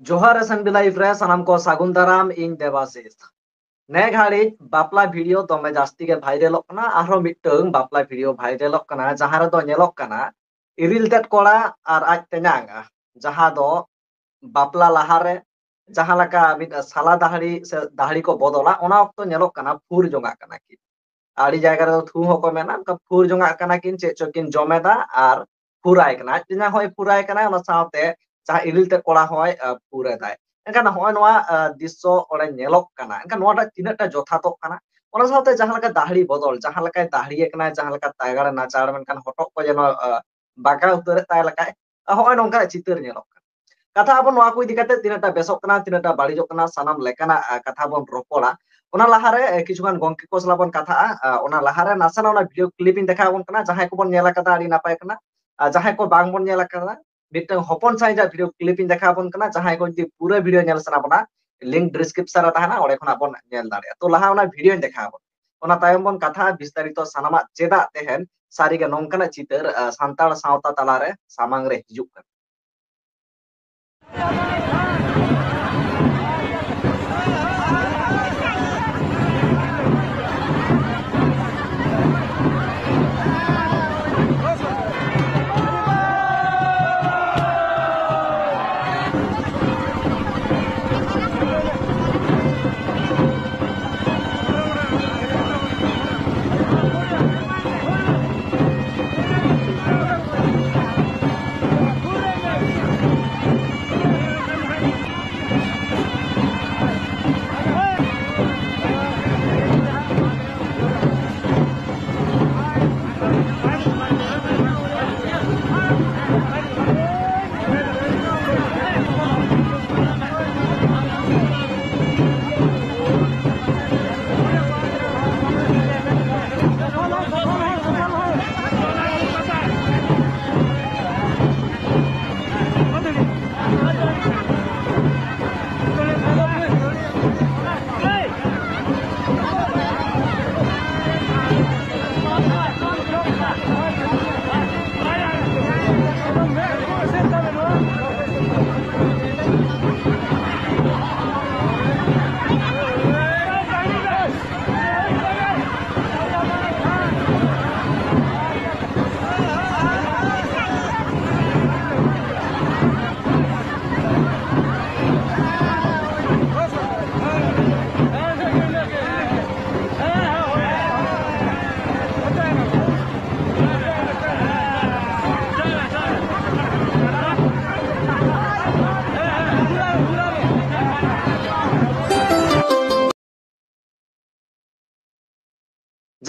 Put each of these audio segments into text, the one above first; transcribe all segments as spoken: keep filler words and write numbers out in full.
ᱡᱚᱦᱟᱨ S N B live ᱨᱮ ᱥᱟᱱᱟᱢ ᱠᱚ ᱥᱟᱹᱜᱩᱱ ᱫᱟᱨᱟᱢ, ᱤᱧ ᱫᱮᱵᱟᱥᱤᱥ᱾ ᱱᱮ ᱜᱷᱟᱹᱲᱤᱡ ᱵᱟᱯᱞᱟ ᱵᱷᱤᱰᱤᱭᱳ ᱫᱚᱢᱮ ᱡᱟᱹᱥᱛᱤ ᱜᱮ ᱵᱷᱟᱭᱨᱟᱞᱚᱜ ᱠᱟᱱᱟ᱾ ᱟᱨᱦᱚᱸ ᱢᱤᱫᱴᱟᱝ ᱵᱟᱯᱞᱟ ᱵᱷᱤᱰᱤᱭᱳ ᱵᱷᱟᱭᱨᱟᱞᱚᱜ ᱠᱟᱱᱟ, ᱡᱟᱦᱟᱸ ᱨᱮᱫᱚ ᱧᱮᱞᱚᱜ ᱠᱟᱱᱟ ᱤᱨᱤᱞ ᱛᱮᱫ ᱠᱚᱲᱟ ᱟᱨ ᱟᱡ ᱛᱮᱧᱟᱝ, ᱡᱟᱦᱟᱸ ᱫᱚ ᱵᱟᱯᱞᱟ ᱞᱟᱦᱟᱨᱮ ᱡᱟᱦᱟᱸ ᱞᱮᱠᱟ ᱢᱤᱫ ᱥᱟᱞᱟ ᱫᱟᱦᱲᱤ ᱥᱮ ᱫᱟᱦᱲᱤ ᱠᱚ ᱵᱚᱫᱚᱞᱟ, ᱚᱱᱟ ᱚᱠᱛᱚ ᱧᱮᱞᱚᱜ ᱠᱟᱱᱟ ᱯᱷᱩᱨ ᱡᱚᱝᱟᱜ ᱠᱟᱱᱟ ᱠᱤᱱ᱾ ᱟᱹᱰᱤ ᱡᱟᱭᱜᱟ ᱨᱮᱫᱚ ᱛᱷᱩ ᱦᱚᱸᱠᱚ ᱢᱮᱱᱟ, ᱚᱱᱠᱟ ᱯᱷᱩᱨ ᱡᱚᱝᱟᱜ ᱠᱟᱱᱟ ᱠᱤᱱ, ᱪᱮᱫ ᱪᱚ ᱠᱤᱱ ᱡᱚᱢᱮᱫᱟ ᱟᱨ ᱯᱷᱩᱨᱟᱭ ᱠᱟᱱᱟ᱾ ᱟᱡ ᱛᱮᱧᱟᱝ ᱦᱚᱸᱭ ᱯᱷᱩᱨᱟᱭ ᱠᱟᱱᱟ, ᱚᱱᱟ ᱥᱟᱶᱛᱮ ᱡᱟᱦᱟᱸ ᱤᱨᱤᱞ ᱛᱮᱫ ᱠᱚᱲᱟ ᱦᱚᱸᱭ, ᱟ, ᱯᱷᱩᱨᱮᱫᱟᱭ᱾ ᱮᱱᱠᱷᱟᱱ ᱱᱚᱜᱼᱚᱭ ᱱᱚᱣᱟ, ᱟ, ᱫᱨᱤᱥᱥᱚ ᱚᱸᱰᱮ ᱧᱮᱞᱚᱜ ᱠᱟᱱᱟ᱾ ᱮᱱᱠᱷᱟᱱ ᱱᱚᱣᱟᱴᱟᱜ ᱛᱤᱱᱟᱹᱜ ᱴᱟ ᱡᱚᱛᱷᱟᱛᱚᱜ ᱠᱟᱱᱟ? ᱚᱱᱟ ᱥᱟᱶᱛᱮ ᱡᱟᱦᱟᱸ ᱞᱮᱠᱟ ᱫᱟᱦᱲᱤ ᱵᱚᱫᱚᱞ, ᱡᱟᱦᱟᱸ ᱞᱮᱠᱟᱭ ᱫᱟᱦᱲᱤᱭᱮ ᱠᱟᱱᱟᱭ, ᱡᱟᱦᱟᱸ ᱞᱮᱠᱟ ᱛᱟᱭᱜᱟᱲᱮ ᱱᱟᱪᱟᱲ, ᱢᱮᱱᱠᱷᱟᱱ ᱦᱚᱴᱚᱜ ᱠᱚ ᱡᱮᱱᱚ, ᱟ, ᱵᱟᱸᱠᱟ ᱩᱛᱟᱹᱨᱮᱫ ᱛᱟᱭ ᱞᱮᱠᱟᱭ, ᱟ, ᱦᱚᱸᱜᱼᱚᱭ ᱱᱚᱝᱠᱟᱱᱟᱜ ᱪᱤᱛᱟᱹᱨ ᱧᱮᱞᱚᱜ ᱠᱟᱱᱟ᱾ ᱠᱟᱛᱷᱟ ᱟᱵᱚ ᱱᱚᱣᱟ ᱠᱚ ᱤᱫᱤ ᱠᱟᱛᱮ ᱛᱤᱱᱟᱹᱜ ᱴᱟ ᱵᱮᱥᱚᱜ ᱠᱟᱱᱟ, ᱛᱤᱱᱟᱹᱜ ᱴᱟ ᱵᱟᱹᱲᱤᱡᱚᱜ ᱠᱟᱱᱟ, ᱥᱟᱱᱟᱢ ᱞᱮᱠᱟᱱᱟᱜ, ᱟ, ᱠᱟᱛᱷᱟ ᱵᱚᱱ ᱨᱚᱯᱚᱲᱟ᱾ ᱚᱱᱟ ᱞᱟᱦᱟᱨᱮ, ᱮ, ᱠᱤᱪᱷᱩᱜᱟᱱ ᱜᱚᱝᱠᱮ ᱠᱚ ᱥᱟᱞᱟᱜ ᱵᱚᱱ ᱠᱟᱛᱷᱟᱜᱼᱟ᱾ ᱟ, ᱚᱱᱟ ᱞᱟᱦᱟᱨᱮ ᱱᱟᱥᱮᱱᱟᱜ ᱚᱱᱟ ᱵᱷᱤᱰᱤᱭᱳ ᱠᱞᱤᱯ ᱤᱧ ᱫᱮᱠᱷᱟᱣ ᱟᱵᱚᱱ ᱠᱟᱱᱟ᱾ ᱡᱟᱦᱟᱸᱭ ᱠᱚᱵᱚᱱ ᱧᱮᱞ ᱟᱠᱟᱫᱟ, ᱟᱹᱰᱤ ᱱᱟᱯᱟᱭ ᱠᱟᱱᱟ᱾ ᱟᱨ ᱡᱟᱦᱟᱸᱭ ᱠᱚ ᱵᱟᱝ ᱵᱚᱱ ᱧᱮᱞ ᱟᱠᱟᱫᱟ, ᱢᱤᱫᱴᱟᱝ ᱦᱚᱯᱚᱱ ᱥᱟᱺᱦᱤᱡᱟᱜ ᱵᱷᱤᱰᱤᱭᱳ ᱠᱞᱤᱯ ᱤᱧ ᱫᱮᱠᱷᱟᱣ ᱟᱵᱚᱱ ᱠᱟᱱᱟ᱾ ᱡᱟᱦᱟᱸᱭ ᱠᱚ ᱡᱩᱫᱤ ᱯᱩᱨᱟᱹ ᱵᱷᱤᱰᱤᱭᱳ ᱧᱮᱞ ᱥᱟᱱᱟ ᱵᱚᱱᱟ, ᱞᱤᱝᱠ ᱰᱤᱥᱠᱨᱤᱯᱥᱚᱱ ᱨᱮ ᱛᱟᱦᱮᱱᱟ, ᱚᱸᱰᱮ ᱠᱷᱚᱱᱟᱜ ᱵᱚᱱ ᱧᱮᱞ ᱫᱟᱲᱮᱭᱟᱜᱼᱟ᱾ ᱛᱚ, ᱞᱟᱦᱟ ᱚᱱᱟ ᱵᱷᱤᱰᱤᱭᱳᱧ ᱫᱮᱠᱷᱟᱣ ᱟᱵᱚᱱ, ᱚᱱᱟ ᱛᱟᱭᱚᱢ ᱵᱚᱱ ᱠᱟᱛᱷᱟᱜᱼᱟ ᱵᱤᱥᱛᱟᱨᱤᱛᱚ ᱥᱟᱱᱟᱢᱟᱜ, ᱪᱮᱫᱟᱜ ᱛᱮᱦᱮᱧ ᱥᱟᱹᱨᱤᱜᱮ ᱱᱚᱝᱠᱟᱱᱟᱜ ᱪᱤᱛᱟᱹᱨ, ᱟ, ᱥᱟᱱᱛᱟᱲ ᱥᱟᱶᱛᱟ ᱛᱟᱞᱟᱨᱮ ᱥᱟᱢᱟᱝ ᱨᱮ ᱦᱤᱡᱩᱜ ᱠᱟᱱᱟ᱾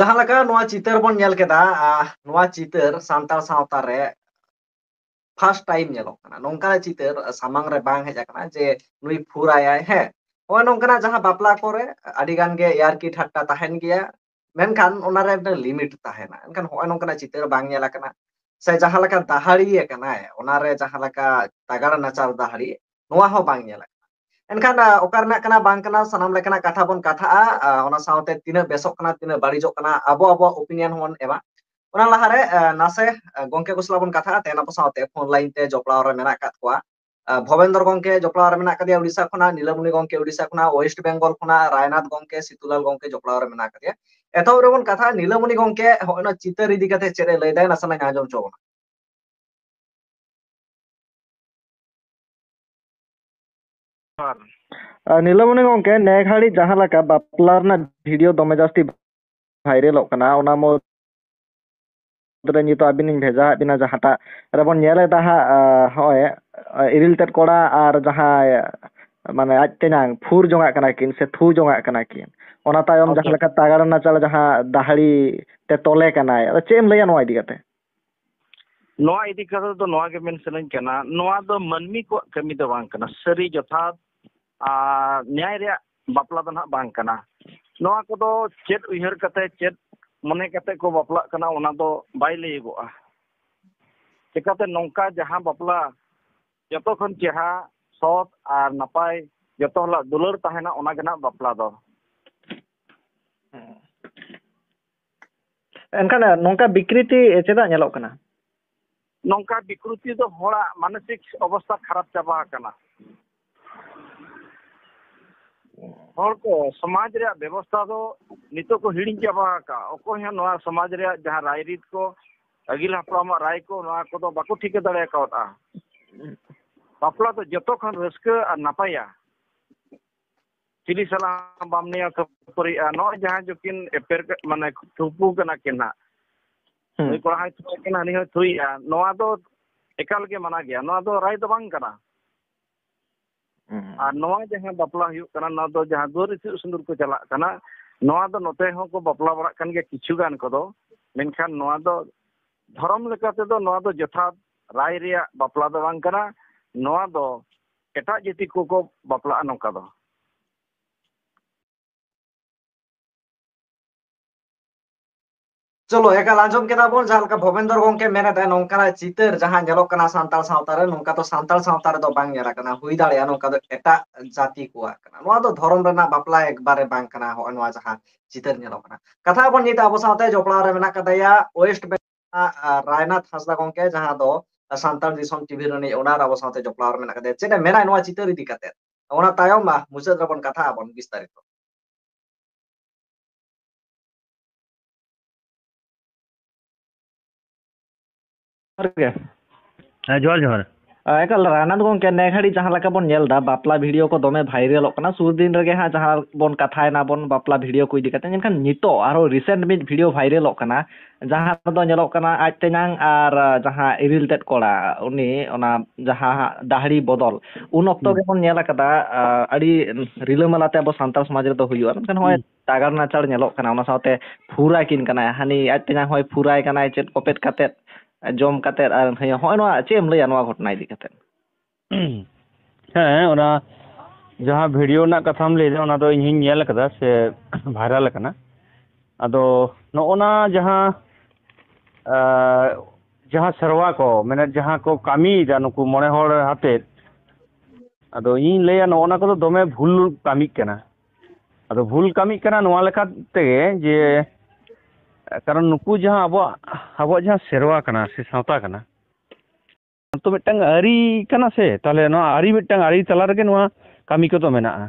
ᱡᱟᱦᱟᱸ ᱞᱮᱠᱟ ᱱᱚᱣᱟ ᱪᱤᱛᱟᱹᱨ ᱵᱚᱱ ᱧᱮᱞ ᱠᱮᱫᱟ, ᱟᱦ, ᱱᱚᱣᱟ ᱪᱤᱛᱟᱹᱨ ᱥᱟᱱᱛᱟᱲ ᱥᱟᱶᱛᱟ ᱨᱮ first time ᱧᱮᱞᱚᱜ ᱠᱟᱱᱟ, ᱱᱚᱝᱠᱟᱱᱟᱜ ᱪᱤᱛᱟᱹᱨ ᱥᱟᱢᱟᱝ ᱨᱮ ᱵᱟᱝ ᱦᱮᱡ ᱟᱠᱟᱱᱟ ᱡᱮ ᱱᱩᱭ ᱯᱷᱩᱨᱟᱭᱟᱭ᱾ ᱦᱮᱸ, ᱱᱚᱜᱼᱚᱭ ᱱᱚᱝᱠᱟᱱᱟᱜ ᱡᱟᱦᱟᱸ ᱵᱟᱯᱞᱟ ᱠᱚᱨᱮ ᱟᱹᱰᱤ ᱜᱟᱱ ᱜᱮ ᱭᱟᱨᱠᱤ ᱴᱷᱟᱴᱴᱟ ᱛᱟᱦᱮᱱ ᱜᱮᱭᱟ, ᱢᱮᱱᱠᱷᱟᱱ ᱚᱱᱟ ᱨᱮ ᱢᱤᱫᱴᱟᱝ limit ᱛᱟᱦᱮᱱᱟ᱾ ᱮᱱᱠᱷᱟᱱ ᱱᱚᱜᱼᱚᱭ ᱱᱚᱝᱠᱟᱱᱟᱜ ᱪᱤᱛᱟᱹᱨ ᱵᱟᱝ ᱧᱮᱞ ᱟᱠᱟᱱᱟ, ᱥᱮ ᱡᱟᱦᱟᱸ ᱞᱮᱠᱟ ᱫᱟᱦᱟᱲᱤ ᱟᱠᱟᱱᱟᱭ, ᱚᱱᱟ ᱨᱮ ᱡᱟᱦᱟᱸ ᱞᱮᱠᱟ ᱛᱟᱜᱟᱲ ᱱᱟᱪᱟᱨ ᱫᱟᱦᱟᱲᱤ, ᱱᱚᱣᱟ ᱦᱚᱸ ᱵᱟᱝ ᱧᱮᱞ ᱟᱠᱟᱱᱟ᱾ ᱮᱱᱠᱷᱟᱱ, ᱟ, ᱚᱠᱟ ᱨᱮᱱᱟᱜ ᱠᱟᱱᱟ ᱵᱟᱝ ᱠᱟᱱᱟ, ᱥᱟᱱᱟᱢ ᱞᱮᱠᱟᱱᱟᱜ ᱠᱟᱛᱷᱟ ᱵᱚᱱ ᱠᱟᱛᱷᱟᱜᱼᱟ᱾ ᱟ, ᱚᱱᱟ ᱥᱟᱶᱛᱮ ᱛᱤᱱᱟᱹᱜ ᱵᱮᱥᱚᱜ ᱠᱟᱱᱟ, ᱛᱤᱱᱟᱹᱜ ᱵᱟᱹᱲᱤᱡᱚᱜ ᱠᱟᱱᱟ, ᱟᱵᱚ ᱟᱵᱚᱣᱟᱜ opinion ᱦᱚᱸᱵᱚᱱ ᱮᱢᱟ᱾ ᱚᱱᱟ ᱞᱟᱦᱟᱨᱮ, ᱟ, ᱱᱟᱥᱮ, ᱟ, ᱜᱚᱝᱠᱮ ᱠᱚ ᱥᱟᱞᱟᱜ ᱵᱚᱱ ᱠᱟᱛᱷᱟᱜᱼᱟ᱾ ᱛᱮᱦᱮᱧ ᱟᱵᱚ ᱥᱟᱶᱛᱮ phone line ᱛᱮ ᱡᱚᱯᱲᱟᱣ ᱨᱮ ᱢᱮᱱᱟᱜ ᱟᱠᱟᱫ ᱠᱚᱣᱟ᱾ ᱟ, ᱵᱷᱚᱵᱮᱱᱫᱨᱚ ᱜᱚᱝᱠᱮ ᱡᱚᱯᱲᱟᱣ ᱨᱮ ᱢᱮᱱᱟᱜ ᱟᱠᱟᱫᱮᱭᱟ ᱳᱰᱤᱥᱟ ᱠᱷᱚᱱᱟᱜ, ᱱᱤᱞᱟᱢᱚᱱᱤ ᱜᱚᱝᱠᱮ ᱳᱰᱤᱥᱟ ᱠᱷᱚᱱᱟᱜ, West Bengal ᱠᱷᱚᱱᱟᱜ ᱨᱟᱭᱱᱟᱛᱷ ᱜᱚᱝᱠᱮ, ᱥᱤᱛᱩᱞᱟᱞ ᱜᱚᱝᱠᱮ ᱡᱚᱯᱲᱟᱣ ᱨᱮ ᱢᱮᱱᱟᱜ ᱟᱠᱟᱫᱮᱭᱟ᱾ ᱮᱛᱚᱦᱚᱵ ᱨᱮᱵᱚᱱ ᱠᱟᱛᱷᱟᱜᱼᱟ, ᱱᱤᱞᱟᱢᱚᱱᱤ ᱜᱚᱝᱠᱮ ᱦᱚᱸᱜᱼᱚᱭ ᱱᱚᱣᱟ ᱪᱤᱛᱟᱹᱨ ᱤᱫᱤ ᱠᱟᱛᱮ ᱪᱮᱫ ᱮ ᱞᱟᱹᱭ ᱫᱟᱭ, ᱱᱟᱥᱮᱱᱟᱜ ᱟᱸᱡᱚᱢ ᱦᱚᱪᱚ ᱵᱚᱱᱟ᱾ ᱟᱨ ᱱᱤᱞᱟᱢᱚᱱᱤ ᱜᱚᱝᱠᱮ, ᱱᱮ ᱜᱷᱟᱹᱲᱤᱡ ᱡᱟᱦᱟᱸ ᱞᱮᱠᱟ ᱵᱟᱯᱞᱟ ᱨᱮᱱᱟᱜ video ᱫᱚᱢᱮ ᱡᱟᱹᱥᱛᱤ viralᱚᱜ ᱠᱟᱱᱟ, ᱚᱱᱟ ᱢᱩᱫᱽᱨᱮ ᱱᱤᱛᱚᱜ ᱟᱹᱵᱤᱱ ᱤᱧ ᱵᱷᱮᱡᱟ ᱟᱫ ᱵᱤᱱᱟ, ᱡᱟᱦᱟᱸᱴᱟᱜ ᱨᱮᱵᱚᱱ ᱧᱮᱞ ᱮᱫᱟ ᱦᱟᱸᱜ, ᱟ, ᱦᱚᱸᱜᱼᱚᱭ, ᱟ, ᱤᱨᱤᱞ ᱛᱮᱫ ᱠᱚᱲᱟ ᱟᱨ ᱡᱟᱦᱟᱸᱭ, ᱢᱟᱱᱮ, ᱟᱡ ᱛᱮᱧᱟᱝ ᱯᱷᱩᱨ ᱡᱚᱝᱟᱜ ᱠᱟᱱᱟ ᱠᱤᱱ ᱥᱮ ᱛᱷᱩ ᱡᱚᱝᱟᱜ ᱠᱟᱱᱟ ᱠᱤᱱ, ᱚᱱᱟ ᱛᱟᱭᱚᱢ ᱟᱪᱪᱷᱟ᱾ ᱡᱟᱦᱟᱸ ᱞᱮᱠᱟ ᱛᱟᱜᱟᱲ ᱱᱟᱪᱟᱲ ᱡᱟᱦᱟᱸ ᱫᱟᱦᱲᱤ ᱛᱮ ᱛᱚᱞᱮ ᱠᱟᱱᱟᱭ, ᱟᱫᱚ ᱪᱮᱫ ᱮᱢ ᱞᱟᱹᱭᱟ ᱱᱚᱣᱟ ᱤᱫᱤ ᱠᱟᱛᱮ? ᱱᱚᱣᱟ ᱤᱫᱤ ᱠᱟᱛᱮ ᱫᱚ ᱱᱚᱣᱟ ᱜᱮ ᱢᱮᱱ ᱥᱟᱱᱟᱧ ᱠᱟᱱᱟ, ᱱᱚᱣᱟ ᱫᱚ ᱢᱟᱹᱱᱢᱤ ᱠᱚᱣᱟᱜ ᱠᱟᱹᱢᱤ ᱫᱚ ᱵᱟᱝ ᱠᱟᱱᱟ, ᱥᱟᱹᱨᱤ ᱡᱚᱛᱷᱟᱛ ᱟᱨ ᱧᱟᱭ ᱨᱮᱭᱟᱜ ᱵᱟᱯᱞᱟ ᱫᱚ ᱱᱟᱦᱟᱜ ᱵᱟᱝ ᱠᱟᱱᱟ᱾ ᱱᱚᱣᱟ ᱠᱚᱫᱚ ᱪᱮᱫ ᱩᱭᱦᱟᱹᱨ ᱠᱟᱛᱮ, ᱪᱮᱫ ᱢᱚᱱᱮ ᱠᱟᱛᱮ ᱠᱚ ᱵᱟᱯᱞᱟᱜ ᱠᱟᱱᱟ, ᱚᱱᱟ ᱫᱚ ᱵᱟᱭ ᱞᱟᱹᱭᱚᱜᱚᱜᱼᱟ᱾ ᱪᱤᱠᱟᱹᱛᱮ ᱱᱚᱝᱠᱟ ᱡᱟᱦᱟᱸ ᱵᱟᱯᱞᱟ ᱡᱚᱛᱚ ᱠᱷᱚᱱ ᱪᱮᱦᱨᱟ, ᱥᱚᱛ ᱟᱨ ᱱᱟᱯᱟᱭ, ᱡᱚᱛᱚ ᱦᱚᱲᱟᱜ ᱫᱩᱞᱟᱹᱲ ᱛᱟᱦᱮᱱᱟ, ᱚᱱᱟ ᱜᱮ ᱱᱟᱦᱟᱜ ᱵᱟᱯᱞᱟ ᱫᱚ᱾ ᱮᱱᱠᱷᱟᱱ ᱱᱚᱝᱠᱟ ᱵᱤᱠᱨᱤᱛᱤ ᱪᱮᱫᱟᱜ ᱧᱮᱞᱚᱜ ᱠᱟᱱᱟ? ᱱᱚᱝᱠᱟ ᱵᱤᱠᱨᱤᱛᱤ ᱫᱚ ᱦᱚᱲᱟᱜ ᱢᱟᱱᱚᱥᱤᱠ ᱚᱵᱚᱥᱛᱷᱟ ᱠᱷᱟᱨᱟᱯ ᱪᱟᱵᱟ ᱟᱠᱟᱱᱟ᱾ ᱦᱚᱲ ᱠᱚ ᱥᱚᱢᱟᱡᱽ ᱨᱮᱭᱟᱜ ᱵᱮᱵᱚᱥᱛᱷᱟ ᱫᱚ ᱱᱤᱛᱚᱜ ᱠᱚ ᱦᱤᱲᱤᱧ ᱪᱟᱵᱟ ᱟᱠᱟᱫᱼᱟ᱾ ᱚᱠᱚᱭ ᱦᱚᱸ ᱱᱚᱣᱟ ᱥᱚᱢᱟᱡᱽ ᱨᱮᱭᱟᱜ ᱡᱟᱦᱟᱸ ᱨᱟᱭᱨᱤᱛ ᱠᱚ, ᱟᱹᱜᱤᱞ ᱦᱟᱯᱲᱟᱢᱟᱜ ᱨᱟᱭ ᱠᱚ, ᱱᱚᱣᱟ ᱠᱚᱫᱚ ᱵᱟᱠᱚ ᱴᱷᱤᱠᱟᱹ ᱫᱟᱲᱮ ᱠᱟᱣᱫᱟ᱾ ᱵᱟᱯᱞᱟ ᱫᱚ ᱡᱚᱛᱚ ᱠᱷᱚᱱ ᱨᱟᱹᱥᱠᱟᱹ ᱟᱨ ᱱᱟᱯᱟᱭᱟ᱾ ᱪᱤᱞᱤ ᱥᱟᱞᱟᱜ ᱦᱚᱸ ᱵᱟᱢ ᱱᱮᱭᱟᱣ ᱠᱷᱟᱹᱯᱟᱹᱨᱤᱜᱼᱟ᱾ ᱱᱚᱜᱼᱚᱭ ᱡᱟᱦᱟᱸ ᱡᱚᱠᱤᱱ ᱮᱯᱮᱨ ᱠᱟᱜ, ᱢᱟᱱᱮ ᱛᱷᱩᱯᱩ ᱠᱟᱱᱟ ᱠᱤᱱ ᱦᱟᱸᱜ, ᱦᱩᱸ᱾ ᱱᱩᱭ ᱠᱚᱲᱟ ᱦᱚᱸᱭ ᱛᱷᱩᱭᱮᱫ ᱠᱟᱱᱟ, ᱦᱟᱹᱱᱤ ᱦᱚᱸᱭ ᱛᱷᱩᱭᱮᱫᱼᱟ, ᱱᱚᱣᱟ ᱫᱚ ᱮᱠᱟᱞ ᱜᱮ ᱢᱟᱱᱟ ᱜᱮᱭᱟ᱾ ᱱᱚᱣᱟ ᱫᱚ ᱨᱟᱭ ᱫᱚ ᱵᱟᱝ ᱠᱟᱱᱟ᱾ ᱦᱩᱸ᱾ ᱟᱨ ᱱᱚᱣᱟ ᱡᱟᱦᱟᱸ ᱵᱟᱯᱞᱟ ᱦᱩᱭᱩᱜ ᱠᱟᱱᱟ, ᱱᱚᱣᱟ ᱫᱚ ᱡᱟᱦᱟᱸ ᱫᱩᱣᱟᱹᱨ ᱤᱛᱩᱫ ᱥᱤᱸᱫᱩᱨ ᱠᱚ ᱪᱟᱞᱟᱜ ᱠᱟᱱᱟ, ᱱᱚᱣᱟ ᱫᱚ ᱱᱚᱛᱮ ᱦᱚᱸᱠᱚ ᱵᱟᱯᱞᱟ ᱵᱟᱲᱟᱜ ᱠᱟᱱ ᱜᱮᱭᱟ ᱠᱤᱪᱷᱩ ᱜᱟᱱ ᱠᱚᱫᱚ, ᱢᱮᱱᱠᱷᱟᱱ ᱱᱚᱣᱟ ᱫᱚ ᱫᱷᱚᱨᱚᱢ ᱞᱮᱠᱟ ᱛᱮᱫᱚ ᱱᱚᱣᱟ ᱫᱚ ᱡᱚᱛᱷᱟᱛ ᱨᱟᱭ ᱨᱮᱭᱟᱜ ᱵᱟᱯᱞᱟ ᱫᱚ ᱵᱟᱝ ᱠᱟᱱᱟ᱾ ᱱᱚᱣᱟ ᱫᱚ ᱮᱴᱟᱜ ᱡᱟᱹᱛᱤ ᱠᱚᱠᱚ ᱵᱟᱯᱞᱟᱜᱼᱟ ᱱᱚᱝᱠᱟ ᱫᱚ᱾ ᱪᱚᱞᱚ, ᱮᱠᱟᱞ ᱟᱸᱡᱚᱢ ᱠᱮᱫᱟ ᱵᱚᱱ, ᱡᱟᱦᱟᱸ ᱞᱮᱠᱟ ᱵᱷᱚᱵᱮᱱᱫᱚᱨ ᱜᱚᱝᱠᱮ ᱢᱮᱱ ᱮᱫᱟᱭ, ᱱᱚᱝᱠᱟᱱᱟᱜ ᱪᱤᱛᱟᱹᱨ ᱡᱟᱦᱟᱸ ᱧᱮᱞᱚᱜ ᱠᱟᱱᱟ ᱥᱟᱱᱛᱟᱲ ᱥᱟᱶᱛᱟ ᱨᱮ, ᱱᱚᱝᱠᱟ ᱫᱚ ᱥᱟᱱᱛᱟᱲ ᱥᱟᱶᱛᱟ ᱨᱮᱫᱚ ᱵᱟᱝ ᱧᱮᱞ ᱟᱠᱟᱱᱟ, ᱦᱩᱭ ᱫᱟᱲᱮᱭᱟᱜᱼᱟ ᱱᱚᱝᱠᱟ ᱫᱚ ᱮᱴᱟᱜ ᱡᱟᱹᱛᱤ ᱠᱚᱣᱟᱜ ᱠᱟᱱᱟ᱾ ᱱᱚᱣᱟ ᱫᱚ ᱫᱷᱚᱨᱚᱢ ᱨᱮᱱᱟᱜ ᱵᱟᱯᱞᱟ ᱮᱠᱵᱟᱨᱮ ᱵᱟᱝ ᱠᱟᱱᱟ, ᱦᱚᱸᱜᱼᱚᱭ ᱱᱚᱣᱟ ᱡᱟᱦᱟᱸ ᱪᱤᱛᱟᱹᱨ ᱧᱮᱞᱚᱜ ᱠᱟᱱᱟ᱾ ᱠᱟᱛᱷᱟ ᱵᱚᱱ ᱧᱮᱞ ᱮᱫᱟ, ᱟᱵᱚ ᱥᱟᱶᱛᱮ ᱡᱚᱯᱲᱟᱣ ᱨᱮ ᱢᱮᱱᱟᱜ ᱠᱟᱫᱮᱭᱟ ᱳᱭᱮᱥᱴ ᱵᱮᱝᱜᱚᱞ, ᱟᱨ ᱨᱟᱭᱱᱟᱛᱷ ᱦᱟᱸᱥᱫᱟ ᱜᱚᱝᱠᱮ, ᱡᱟᱦᱟᱸ ᱫᱚ ᱥᱟᱱᱛᱟᱲ ᱫᱤᱥᱚᱢ ᱴᱤᱵᱷᱤ ᱨᱤᱱᱤᱡ ᱚᱱᱟᱨ, ᱟᱵᱚ ᱥᱟᱶᱛᱮ ᱡᱚᱯᱲᱟᱣ ᱨᱮ ᱢᱮᱱᱟᱜ ᱠᱟᱫᱮᱭᱟ᱾ ᱪᱮᱫ ᱮ ᱢᱮᱱᱟ ᱱᱚᱣᱟ ᱪᱤᱛᱟᱹᱨ ᱤᱫᱤ ᱠᱟᱛᱮ, ᱚᱱᱟ ᱛᱟᱭᱚᱢ ᱢᱟ ᱢᱩᱪᱟᱹᱫ ᱨᱮᱵᱚᱱ ᱠᱟᱛᱷᱟ ᱟᱵᱚᱱ ᱵᱤᱥᱛᱟᱨᱤᱛᱚ᱾ ᱡᱚᱦᱟᱨ ᱜᱮ᱾ ᱦᱮᱸ, ᱡᱚᱦᱟᱨ, ᱡᱚᱦᱟᱨ᱾ ᱮᱠᱟᱞ, ᱨᱟᱭᱱᱟᱛᱷ ᱜᱚᱝᱠᱮ, ᱱᱮ ᱜᱷᱟᱹᱲᱤᱡ ᱡᱟᱦᱟᱸ ᱞᱮᱠᱟ ᱵᱚᱱ ᱧᱮᱞ ᱮᱫᱟ, ᱵᱟᱯᱞᱟ ᱵᱷᱤᱰᱤᱭᱳ ᱠᱚ ᱫᱚᱢᱮ ᱵᱷᱟᱭᱨᱟᱞᱚᱜ ᱠᱟᱱᱟ᱾ ᱥᱩᱨ ᱫᱤᱱ ᱨᱮᱜᱮ ᱦᱟᱸᱜ ᱡᱟᱦᱟᱸ ᱵᱚᱱ ᱠᱟᱛᱷᱟᱭᱮᱱᱟ ᱵᱚᱱ ᱵᱟᱯᱞᱟ ᱵᱷᱤᱰᱤᱭᱳ ᱠᱚ ᱤᱫᱤ ᱠᱟᱛᱮ, ᱢᱮᱱᱠᱷᱟᱱ ᱱᱤᱛᱚᱜ ᱟᱨᱦᱚᱸ ᱨᱤᱥᱮᱱᱴ ᱢᱤᱫ ᱵᱷᱤᱰᱤᱭᱳ ᱵᱷᱟᱭᱨᱟᱞᱚᱜ ᱠᱟᱱᱟ, ᱡᱟᱦᱟᱸ ᱨᱮᱫᱚ ᱧᱮᱞᱚᱜ ᱠᱟᱱᱟ ᱟᱡ ᱛᱮᱧᱟᱝ ᱟᱨ ᱡᱟᱦᱟᱸ ᱤᱨᱤᱞ ᱛᱮᱫ ᱠᱚᱲᱟ, ᱩᱱᱤ ᱚᱱᱟ ᱡᱟᱦᱟᱸ ᱦᱟᱸᱜ ᱰᱟᱦᱲᱤ ᱵᱚᱫᱚᱞ, ᱩᱱ ᱚᱠᱛᱚ ᱦᱩᱸ᱾ ᱜᱮᱵᱚᱱ ᱧᱮᱞ ᱟᱠᱟᱫᱟ, ᱟ, ᱟᱹᱰᱤ ᱨᱤᱞᱟᱹᱢᱟᱞᱟ ᱛᱮ ᱟᱵᱚ ᱥᱟᱱᱛᱟᱲ ᱥᱚᱢᱟᱡᱽ ᱨᱮᱫᱚ ᱦᱩᱭᱩᱜᱼᱟ, ᱢᱮᱱᱠᱷᱟᱱ ᱱᱚᱜᱼᱚᱭ ᱦᱩᱸ᱾ ᱴᱟᱜᱟᱨ ᱱᱟᱪᱟᱲ ᱧᱮᱞᱚᱜ ᱠᱟᱱᱟ, ᱚᱱᱟ ᱥᱟᱶᱛᱮ ᱯᱷᱩᱨᱟᱭ ᱠᱤᱱ ᱠᱟᱱᱟᱭ, ᱦᱟᱹᱱᱤ ᱟᱡ ᱛᱮᱧᱟᱝ ᱦᱚᱸᱭ ᱯᱷᱩᱨᱟᱭ ᱠᱟᱱᱟᱭ, ᱪᱮᱫ ᱠᱚᱯᱮᱫ ᱠᱟᱛᱮᱫ, ᱡᱚᱢ ᱠᱟᱛᱮᱫ, ᱟᱨ ᱦᱚᱸᱜᱼᱚᱭ ᱱᱚᱣᱟ ᱪᱮᱫ ᱮᱢ ᱞᱟᱹᱭᱟ ᱱᱚᱣᱟ ᱜᱷᱚᱴᱚᱱᱟ ᱤᱫᱤ ᱠᱟᱛᱮᱫ? ᱦᱮᱸ, ᱚᱱᱟ ᱡᱟᱦᱟᱸ ᱵᱷᱤᱰᱤᱭᱳ ᱨᱮᱱᱟᱜ ᱠᱟᱛᱷᱟᱢ ᱞᱟᱹᱭᱫᱟ, ᱚᱱᱟ ᱫᱚ ᱤᱧ ᱦᱚᱸᱧ ᱧᱮᱞ ᱟᱠᱟᱫᱟ ᱥᱮ ᱵᱷᱟᱭᱨᱟᱞ ᱟᱠᱟᱱᱟ᱾ ᱟᱫᱚ ᱱᱚᱜᱼᱚ ᱱᱟ ᱡᱟᱦᱟᱸ, ᱟᱸ, ᱡᱟᱦᱟᱸ ᱥᱮᱨᱣᱟ ᱠᱚ, ᱢᱟᱱᱮ ᱡᱟᱦᱟᱸ ᱠᱚ ᱠᱟᱹᱢᱤᱭᱮᱫᱟ ᱱᱩᱠᱩ ᱢᱚᱬᱮ ᱦᱚᱲ ᱟᱛᱮᱫ, ᱟᱫᱚ ᱤᱧᱤᱧ ᱞᱟᱹᱭᱟ ᱱᱚᱜᱼᱚ ᱱᱟ ᱠᱚᱫᱚ ᱫᱚᱢᱮ ᱵᱷᱩᱞ ᱠᱟᱹᱢᱤᱜ ᱠᱟᱱᱟ᱾ ᱟᱫᱚ ᱵᱷᱩᱞ ᱠᱟᱹᱢᱤᱜ ᱠᱟᱱᱟ ᱱᱚᱣᱟ ᱞᱮᱠᱟ ᱛᱮᱜᱮ ᱡᱮ, ᱠᱟᱨᱚᱱ ᱱᱩᱠᱩ ᱡᱟᱦᱟᱸ ᱟᱵᱚᱣᱟᱜ, ᱟᱵᱚᱣᱟᱜ ᱡᱟᱦᱟᱸ ᱥᱮᱨᱣᱟ ᱠᱟᱱᱟ ᱥᱮ ᱥᱟᱶᱛᱟ ᱠᱟᱱᱟ, ᱛᱚ ᱢᱤᱫᱴᱟᱝ ᱟᱹᱨᱤ ᱠᱟᱱᱟ ᱥᱮ, ᱛᱟᱦᱞᱮ ᱱᱚᱣᱟ ᱟᱹᱨᱤ, ᱢᱤᱫᱴᱟᱝ ᱟᱹᱨᱤ ᱛᱟᱞᱟ ᱨᱮᱜᱮ ᱱᱚᱣᱟ ᱠᱟᱹᱢᱤ ᱠᱚᱫᱚ ᱢᱮᱱᱟᱜᱼᱟ᱾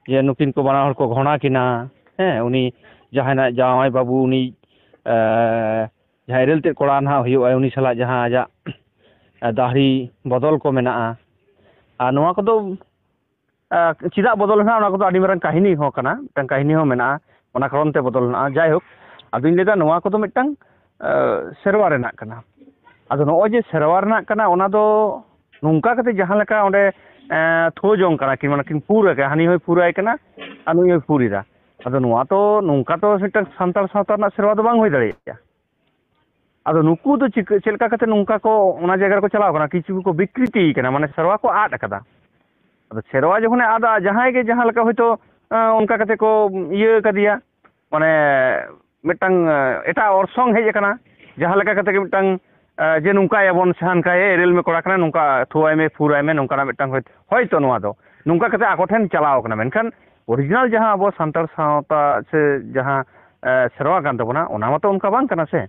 ᱡᱮ ᱱᱩᱠᱤᱱ ᱠᱚ ᱵᱟᱱᱟ ᱦᱚᱲ ᱠᱚ ᱜᱷᱚᱬᱟ ᱠᱤᱱᱟ, ᱦᱮᱸ, ᱩᱱᱤ ᱡᱟᱦᱟᱸᱭ ᱱᱟᱜ ᱡᱟᱶᱟᱭ ᱵᱟᱹᱵᱩ, ᱩᱱᱤ, ᱮ, ᱡᱟᱦᱟᱸᱭ ᱮᱨᱮᱞ ᱛᱮᱫ ᱠᱚᱲᱟ ᱱᱟᱦᱟᱜ ᱦᱩᱭᱩᱜᱼᱟᱭ, ᱩᱱᱤ ᱥᱟᱞᱟᱜ ᱡᱟᱦᱟᱸ ᱟᱡᱟᱜ, ᱮ, ᱫᱟᱦᱲᱤ ᱵᱚᱫᱚᱞ ᱠᱚ ᱢᱮᱱᱟᱜᱼᱟ᱾ ᱟᱨ ᱱᱚᱣᱟ ᱠᱚᱫᱚ ᱟᱸ, ᱪᱮᱫᱟᱜ ᱵᱚᱫᱚᱞ ᱦᱮᱱᱟᱜᱼᱟ, ᱚᱱᱟ ᱠᱚᱫᱚ ᱟᱹᱰᱤ ᱢᱟᱨᱟᱝ ᱠᱟᱹᱦᱱᱤ ᱦᱚᱸ ᱠᱟᱱᱟ, ᱢᱤᱫᱴᱟᱝ ᱠᱟᱹᱦᱱᱤ ᱦᱚᱸ ᱢᱮᱱᱟᱜᱼᱟ, ᱚᱱᱟ ᱠᱟᱨᱚᱱ ᱛᱮ ᱵᱚᱫᱚᱞ ᱦᱮᱱᱟᱜᱼᱟ᱾ ᱡᱟᱭᱦᱳᱠ, ᱟᱫᱚᱧ ᱞᱟᱹᱭᱫᱟ ᱱᱚᱣᱟ ᱠᱚᱫᱚ ᱢᱤᱫᱴᱟᱝ, ᱟᱸ, ᱥᱮᱨᱣᱟ ᱨᱮᱱᱟᱜ ᱠᱟᱱᱟ᱾ ᱟᱫᱚ ᱱᱚᱜᱼᱚᱭ ᱡᱮ ᱥᱮᱨᱣᱟ ᱨᱮᱱᱟᱜ ᱠᱟᱱᱟ, ᱚᱱᱟ ᱫᱚ ᱱᱚᱝᱠᱟ ᱠᱟᱛᱮ ᱡᱟᱦᱟᱸ ᱞᱮᱠᱟ ᱚᱸᱰᱮ, ᱮᱸ, ᱛᱷᱳ ᱡᱚᱝ ᱠᱟᱱᱟ ᱠᱤᱱ, ᱢᱟᱱᱮ ᱠᱤᱱ ᱯᱩᱨ ᱟᱠᱟᱫᱟ, ᱦᱟᱹᱱᱤ ᱦᱚᱸᱭ ᱯᱩᱨᱟᱭ ᱠᱟᱱᱟ ᱟᱨ ᱱᱩᱭ ᱦᱚᱸᱭ ᱯᱩᱨ ᱮᱫᱟ᱾ ᱟᱫᱚ ᱱᱚᱣᱟ ᱛᱚ, ᱱᱚᱝᱠᱟ ᱛᱚ ᱢᱤᱫᱴᱟᱝ ᱥᱟᱱᱛᱟᱲ ᱥᱟᱶᱛᱟ ᱨᱮᱱᱟᱜ ᱥᱮᱨᱣᱟ ᱫᱚ ᱵᱟᱝ ᱦᱩᱭ ᱫᱟᱲᱮᱭᱟᱜᱼᱟ᱾ ᱟᱫᱚ ᱱᱩᱠᱩ ᱫᱚ ᱪᱤᱠᱟᱹ, ᱪᱮᱫ ᱞᱮᱠᱟ ᱠᱟᱛᱮ ᱱᱚᱝᱠᱟ ᱠᱚ ᱚᱱᱟ ᱡᱟᱭᱜᱟ ᱨᱮᱠᱚ ᱪᱟᱞᱟᱣ ᱠᱟᱱᱟ? ᱠᱤᱪᱷᱩ ᱠᱚ ᱵᱤᱠᱨᱤᱛᱤ ᱠᱟᱱᱟ, ᱢᱟᱱᱮ ᱥᱮᱨᱣᱟ ᱠᱚ ᱟᱫ ᱟᱠᱟᱫᱟ᱾ ᱟᱫᱚ ᱥᱮᱨᱣᱟ ᱡᱚᱠᱷᱚᱱᱮ ᱟᱫᱟ, ᱡᱟᱦᱟᱸᱭ ᱜᱮ ᱡᱟᱦᱟᱸ ᱞᱮᱠᱟ ᱦᱚᱭᱛᱳ, ᱟᱸ, ᱚᱱᱠᱟ ᱠᱟᱛᱮ ᱠᱚ ᱤᱭᱟᱹ ᱠᱟᱫᱮᱭᱟ, ᱢᱟᱱᱮ ᱢᱤᱫᱴᱟᱝ, ᱟᱸ, ᱮᱴᱟᱜ ᱚᱨᱥᱚᱝ ᱦᱮᱡ ᱟᱠᱟᱱᱟ, ᱡᱟᱦᱟᱸ ᱞᱮᱠᱟ ᱠᱟᱛᱮ ᱜᱮ ᱢᱤᱫᱴᱟᱝ, ᱟᱸ, ᱡᱮ ᱱᱚᱝᱠᱟᱭᱟᱵᱚᱱ ᱥᱮ ᱦᱟᱱᱠᱟᱭᱮ ᱮᱨᱮᱞ ᱢᱮ ᱠᱚᱲᱟ ᱠᱟᱱᱟ, ᱱᱚᱝᱠᱟ ᱛᱷᱩᱣᱟᱭ ᱢᱮ, ᱯᱷᱩᱨᱟᱭ ᱢᱮ, ᱱᱚᱝᱠᱟᱱᱟᱜ ᱢᱤᱫᱴᱟᱝ ᱦᱚᱭ-, ᱦᱚᱭᱛᱳ ᱱᱚᱣᱟ ᱫᱚ ᱱᱚᱝᱠᱟ ᱠᱟᱛᱮ ᱟᱠᱚ ᱴᱷᱮᱱ ᱪᱟᱞᱟᱣ ᱠᱟᱱᱟ᱾ ᱢᱮᱱᱠᱷᱟᱱ ᱚᱨᱤᱡᱤᱱᱟᱞ ᱡᱟᱦᱟᱸ ᱟᱵᱚ ᱥᱟᱱᱛᱟᱲ ᱥᱟᱶᱛᱟ ᱥᱮ ᱡᱟᱦᱟᱸ, ᱮ, ᱥᱮᱨᱣᱟ ᱠᱟᱱ ᱛᱟᱵᱚᱱᱟ, ᱚᱱᱟ ᱢᱟᱛᱚ ᱚᱱᱠᱟ ᱵᱟᱝ ᱠᱟᱱᱟ ᱥᱮ᱾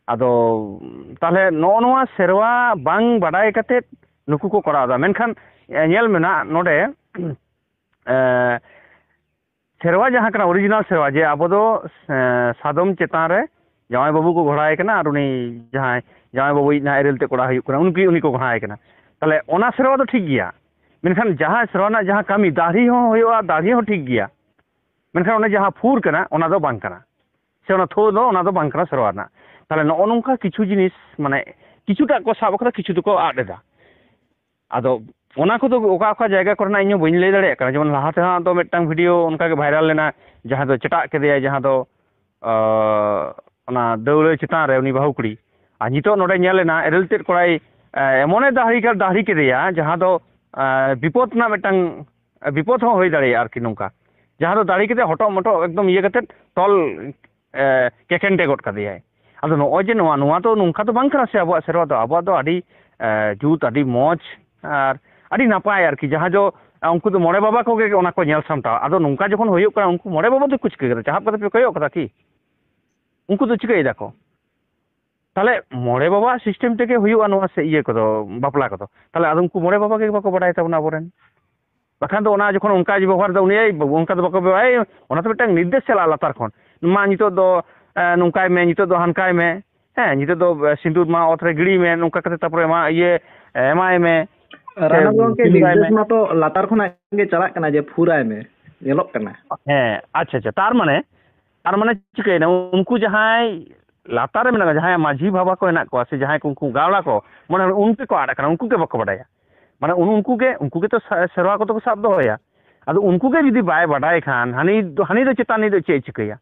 ᱟᱫᱚ ᱛᱟᱦᱚᱞᱮ ᱱᱚᱜᱼᱚ ᱱᱚᱣᱟ ᱥᱮᱨᱣᱟ ᱵᱟᱝ ᱵᱟᱰᱟᱭ ᱠᱟᱛᱮ ᱱᱩᱠᱩ ᱠᱚ ᱠᱚᱨᱟᱣ ᱮᱫᱟ᱾ ᱢᱮᱱᱠᱷᱟᱱ, ᱮ, ᱧᱮᱞ ᱢᱮᱱᱟᱜ ᱱᱚᱰᱮ, ᱮ, ᱥᱮᱨᱣᱟ ᱡᱟᱦᱟᱸ ᱠᱟᱱᱟ, ᱚᱨᱤᱡᱤᱱᱟᱞ ᱥᱮᱨᱣᱟ, ᱡᱮ ᱟᱵᱚ ᱫᱚ, ᱮ, ᱥᱟᱫᱚᱢ ᱪᱮᱛᱟᱱ ᱨᱮ ᱡᱟᱶᱟᱭ ᱵᱟᱹᱵᱩ ᱠᱚ ᱜᱷᱚᱲᱟᱭ ᱠᱟᱱᱟ, ᱟᱨ ᱩᱱᱤ ᱡᱟᱦᱟᱸᱭ ᱡᱟᱶᱟᱭ ᱵᱟᱹᱵᱩᱭᱤᱡ ᱱᱟᱦᱟᱜ ᱮᱨᱮᱞ ᱛᱮ ᱠᱚᱲᱟ ᱦᱩᱭᱩᱜ ᱠᱟᱱᱟ, ᱩᱱᱠᱤ-, ᱩᱱᱤ ᱠᱚ ᱜᱷᱚᱲᱟᱭ ᱠᱟᱱᱟ᱾ ᱛᱟᱦᱚᱞᱮ ᱚᱱᱟ ᱥᱮᱨᱣᱟ ᱫᱚ ᱴᱷᱤᱠ ᱜᱮᱭᱟ, ᱢᱮᱱᱠᱷᱟᱱ ᱡᱟᱦᱟᱸ ᱥᱮᱨᱣᱟ ᱨᱮᱱᱟᱜ ᱡᱟᱦᱟᱸ ᱠᱟᱹᱢᱤ, ᱫᱟᱲᱦᱤ ᱦᱚᱸ ᱦᱩᱭᱩᱜᱼᱟ, ᱫᱟᱲᱦᱤ ᱦᱚᱸ ᱴᱷᱤᱠ ᱜᱮᱭᱟ, ᱢᱮᱱᱠᱷᱟᱱ ᱚᱱᱟ ᱡᱟᱦᱟᱸ ᱯᱷᱩᱨ ᱠᱟᱱᱟ, ᱚᱱᱟ ᱫᱚ ᱵᱟᱝ ᱠᱟᱱᱟ, ᱥᱮ ᱚᱱᱟ ᱛᱷᱳ ᱫᱚ, ᱚᱱᱟ ᱫᱚ ᱵᱟᱝ ᱠᱟᱱᱟ ᱥᱮᱨᱣᱟ ᱨᱮᱱᱟᱜ᱾ ᱛᱟᱦᱚᱞᱮ ᱱᱚᱜᱼᱚ ᱱᱚᱝᱠᱟ ᱠᱤᱪᱷᱩ ᱡᱤᱱᱤᱥ, ᱢᱟᱱᱮ, ᱠᱤᱪᱷᱩᱴᱟᱜ ᱠᱚ ᱥᱟᱵ ᱟᱠᱟᱫᱟ, ᱠᱤᱪᱷᱩ ᱫᱚᱠᱚ ᱟᱫ ᱮᱫᱟ᱾ ᱟᱫᱚ ᱚᱱᱟ ᱠᱚᱫᱚ ᱚᱠᱟ ᱚᱠᱟ ᱡᱟᱭᱜᱟ ᱠᱚᱨᱮᱱᱟᱜ ᱤᱧ ᱦᱚᱸ ᱵᱟᱹᱧ ᱞᱟᱹᱭ ᱫᱟᱲᱮᱭᱟᱜ ᱠᱟᱱᱟ᱾ ᱡᱮᱢᱚᱱ ᱞᱟᱦᱟ ᱛᱮᱦᱚᱸ ᱫᱚ ᱢᱤᱫᱴᱟᱝ ᱵᱷᱤᱰᱤᱭᱳ ᱚᱱᱠᱟ ᱜᱮ ᱵᱷᱟᱭᱨᱟᱞ ᱞᱮᱱᱟ, ᱡᱟᱦᱟᱸ ᱫᱚ ᱪᱮᱴᱟᱜ ᱠᱮᱫᱮᱭᱟᱭ, ᱡᱟᱦᱟᱸ ᱫᱚ, ᱟᱸ, ᱚᱱᱟ ᱫᱟᱹᱣᱲᱟᱹ ᱪᱮᱛᱟᱱ ᱨᱮ ᱩᱱᱤ ᱵᱟᱹᱦᱩ ᱠᱩᱲᱤ᱾ ᱟᱨ ᱱᱤᱛᱚᱜ ᱱᱚᱰᱮ ᱧᱮᱞ ᱮᱱᱟ, ᱮᱨᱮᱞ ᱛᱮᱫ ᱠᱚᱲᱟᱭ, ᱮ, ᱮᱢᱚᱱᱮ ᱫᱟᱦᱲᱤ ᱠᱟ-, ᱫᱟᱦᱲᱤ ᱠᱮᱫᱮᱭᱟ, ᱡᱟᱦᱟᱸ ᱫᱚ, ᱮ, ᱵᱤᱯᱚᱫ ᱨᱮᱱᱟᱜ ᱢᱤᱫᱴᱟᱝ, ᱮ, ᱵᱤᱯᱚᱫ ᱦᱚᱸ ᱦᱩᱭ ᱫᱟᱲᱮᱭᱟᱜᱼᱟ ᱟᱨᱠᱤ ᱱᱚᱝᱠᱟ, ᱡᱟᱦᱟᱸ ᱫᱚ ᱫᱟᱦᱲᱤ ᱠᱮᱫᱮ ᱦᱚᱴᱚᱜ ᱢᱚᱴᱚᱜ ᱮᱠᱫᱚᱢ ᱤᱭᱟᱹ ᱠᱟᱛᱮᱫ ᱛᱚᱞ, ᱮ, ᱠᱮᱠᱮᱱᱰᱮ ᱜᱚᱫ ᱠᱟᱫᱮᱭᱟᱭ᱾ ᱟᱫᱚ ᱱᱚᱜᱼᱚᱭ ᱡᱮ ᱱᱚᱣᱟ, ᱱᱚᱣᱟ ᱫᱚ ᱱᱚᱝᱠᱟ ᱫᱚ ᱵᱟᱝ ᱠᱟᱱᱟ ᱥᱮ ᱟᱵᱚᱣᱟᱜ ᱥᱮᱨᱣᱟ ᱫᱚ᱾ ᱟᱵᱚᱣᱟᱜ ᱫᱚ ᱟᱹᱰᱤ, ᱮ, ᱡᱩᱛ, ᱟᱹᱰᱤ ᱢᱚᱡᱽ ᱟᱨ ᱟᱹᱰᱤ ᱱᱟᱯᱟᱭ ᱟᱨᱠᱤ, ᱡᱟᱦᱟᱸ ᱫᱚ, ᱟ, ᱩᱱᱠᱩ ᱫᱚ ᱢᱚᱬᱮ ᱵᱟᱵᱟ ᱠᱚᱜᱮ ᱚᱱᱟ ᱠᱚ ᱧᱮᱞ ᱥᱟᱢᱴᱟᱣᱟ᱾ ᱟᱫᱚ ᱱᱚᱝᱠᱟ ᱡᱚᱠᱷᱚᱱ ᱦᱩᱭᱩᱜ ᱠᱟᱱᱟ, ᱩᱱᱠᱩ ᱢᱚᱬᱮ ᱵᱟᱵᱟ ᱫᱚ ᱠᱚ ᱪᱤᱠᱟᱹ ᱠᱮᱫᱟ? ᱪᱟᱦᱟᱵ ᱠᱟᱛᱮ ᱯᱮ ᱠᱚᱭᱚᱜ ᱠᱟᱫᱟ ᱠᱤ? ᱩᱱᱠᱩ ᱫᱚ ᱪᱤᱠᱟᱹᱭ ᱫᱟᱠᱚ? ᱛᱟᱦᱞᱮ ᱢᱚᱬᱮ ᱵᱟᱵᱟᱣᱟᱜ system ᱛᱮᱜᱮ ᱦᱩᱭᱩᱜᱼᱟ ᱱᱚᱣᱟ ᱥᱮ ᱤᱭᱟᱹ ᱠᱚᱫᱚ, ᱵᱟᱯᱞᱟ ᱠᱚᱫᱚ᱾ ᱛᱟᱦᱞᱮ ᱟᱫᱚ ᱩᱱᱠᱩ ᱢᱚᱬᱮ ᱵᱟᱵᱟ ᱜᱮ ᱵᱟᱠᱚ ᱵᱟᱰᱟᱭ ᱛᱟᱵᱚᱱᱟ ᱟᱵᱚᱨᱮᱱ᱾ ᱵᱟᱠᱷᱟᱱ ᱫᱚ ᱚᱱᱟ ᱡᱚᱠᱷᱚᱱ ᱚᱱᱠᱟ ᱵᱮᱵᱚᱦᱟᱨ ᱫᱟ ᱩᱱᱤ, ᱮᱭ ᱵᱟᱹᱵᱩ, ᱚᱱᱠᱟ ᱫᱚ ᱵᱟᱠᱚ ᱵᱮᱵᱚᱦᱟᱨ, ᱮᱭ, ᱚᱱᱟ ᱫᱚ ᱢᱤᱫᱴᱟᱝ ᱱᱤᱨᱫᱮᱥ ᱪᱟᱞᱟᱜᱼᱟ ᱞᱟᱛᱟᱨ ᱠᱷᱚᱱ, ᱢᱟ ᱱᱤᱛᱚᱜ ᱫᱚ, ᱮ, ᱱᱚᱝᱠᱟᱭ ᱢᱮ, ᱱᱤᱛᱚᱜ ᱫᱚ ᱦᱟᱱᱠᱟᱭ ᱢᱮ, ᱦᱮᱸ, ᱱᱤᱛᱚᱜ ᱫᱚ, ᱮ, ᱥᱤᱸᱫᱩᱨ ᱢᱟ ᱚᱛ ᱨᱮ ᱜᱤᱲᱤᱭ ᱢᱮ, ᱱᱚᱝᱠᱟ ᱠᱟᱛᱮ ᱛᱟᱨᱯᱚᱨᱮ ᱢᱟ ᱤᱭᱟᱹ, ᱮ, ᱮᱢᱟᱭ ᱢᱮ, ᱥᱮ ᱨᱟᱱᱟ ᱜᱚᱝᱠᱮ, ᱥᱤᱸᱫᱩᱨᱟᱭ ᱢᱮ᱾ ᱱᱤᱨᱫᱮᱥ ᱢᱟᱛᱚ ᱞᱟᱛᱟᱨ ᱠᱷᱚᱱᱟᱜ ᱜᱮ ᱪᱟᱞᱟᱜ ᱠᱟᱱᱟ ᱡᱮ ᱯᱷᱩᱨᱟᱭ ᱢᱮ, ᱧᱮᱞᱚᱜ ᱠᱟᱱᱟ᱾ ᱦᱮᱸ, ᱟᱪᱪᱷᱟ, ᱟᱪᱪᱷᱟ, ᱛᱟᱨ ᱢᱟᱱᱮ, ᱛᱟᱨ ᱢᱟᱱᱮ ᱪᱤᱠᱟᱹᱭᱮᱱᱟ? ᱩᱱᱠᱩ ᱡᱟᱦᱟᱸᱭ ᱞᱟᱛᱟᱨ ᱨᱮ ᱢᱮᱱᱟᱜ ᱠᱚᱣᱟ, ᱡᱟᱦᱟᱸᱭ ᱢᱟᱹᱡᱷᱤ ᱵᱟᱵᱟ ᱠᱚ ᱦᱮᱱᱟᱜ ᱠᱚᱣᱟ, ᱥᱮ ᱡᱟᱦᱟᱸᱭ ᱠᱚ ᱩᱱᱠᱩ ᱜᱟᱣᱲᱟ ᱠᱚ, ᱢᱚᱱᱮ ᱦᱚᱭ ᱩᱱᱠᱩ ᱜᱮᱠᱚ ᱟᱫ ᱟᱠᱟᱱᱟ, ᱩᱱᱠᱩ ᱜᱮ ᱵᱟᱠᱚ ᱵᱟᱰᱟᱭᱟ᱾ ᱢᱟᱱᱮ ᱩᱱ-, ᱩᱱᱠᱩ ᱜᱮ, ᱩᱱᱠᱩ ᱜᱮᱛᱚ ᱥᱟ-, ᱥᱮᱨᱣᱟ ᱠᱚᱫᱚ ᱠᱚ ᱥᱟᱵ ᱫᱚᱦᱚᱭᱟ᱾ ᱟᱫᱚ ᱩᱱᱠᱩ ᱜᱮ ᱡᱩᱫᱤ ᱵᱟᱭ ᱵᱟᱰᱟᱭ ᱠᱷᱟᱱ, ᱦᱟᱹᱱᱤ ᱫᱚ, ᱦᱟᱹᱱᱤ ᱫᱚ ᱪᱮᱛᱟᱱ ᱨᱤᱱᱤᱡ ᱫᱚ ᱪᱮᱫ ᱮ ᱪᱤᱠᱟᱹᱭᱟ?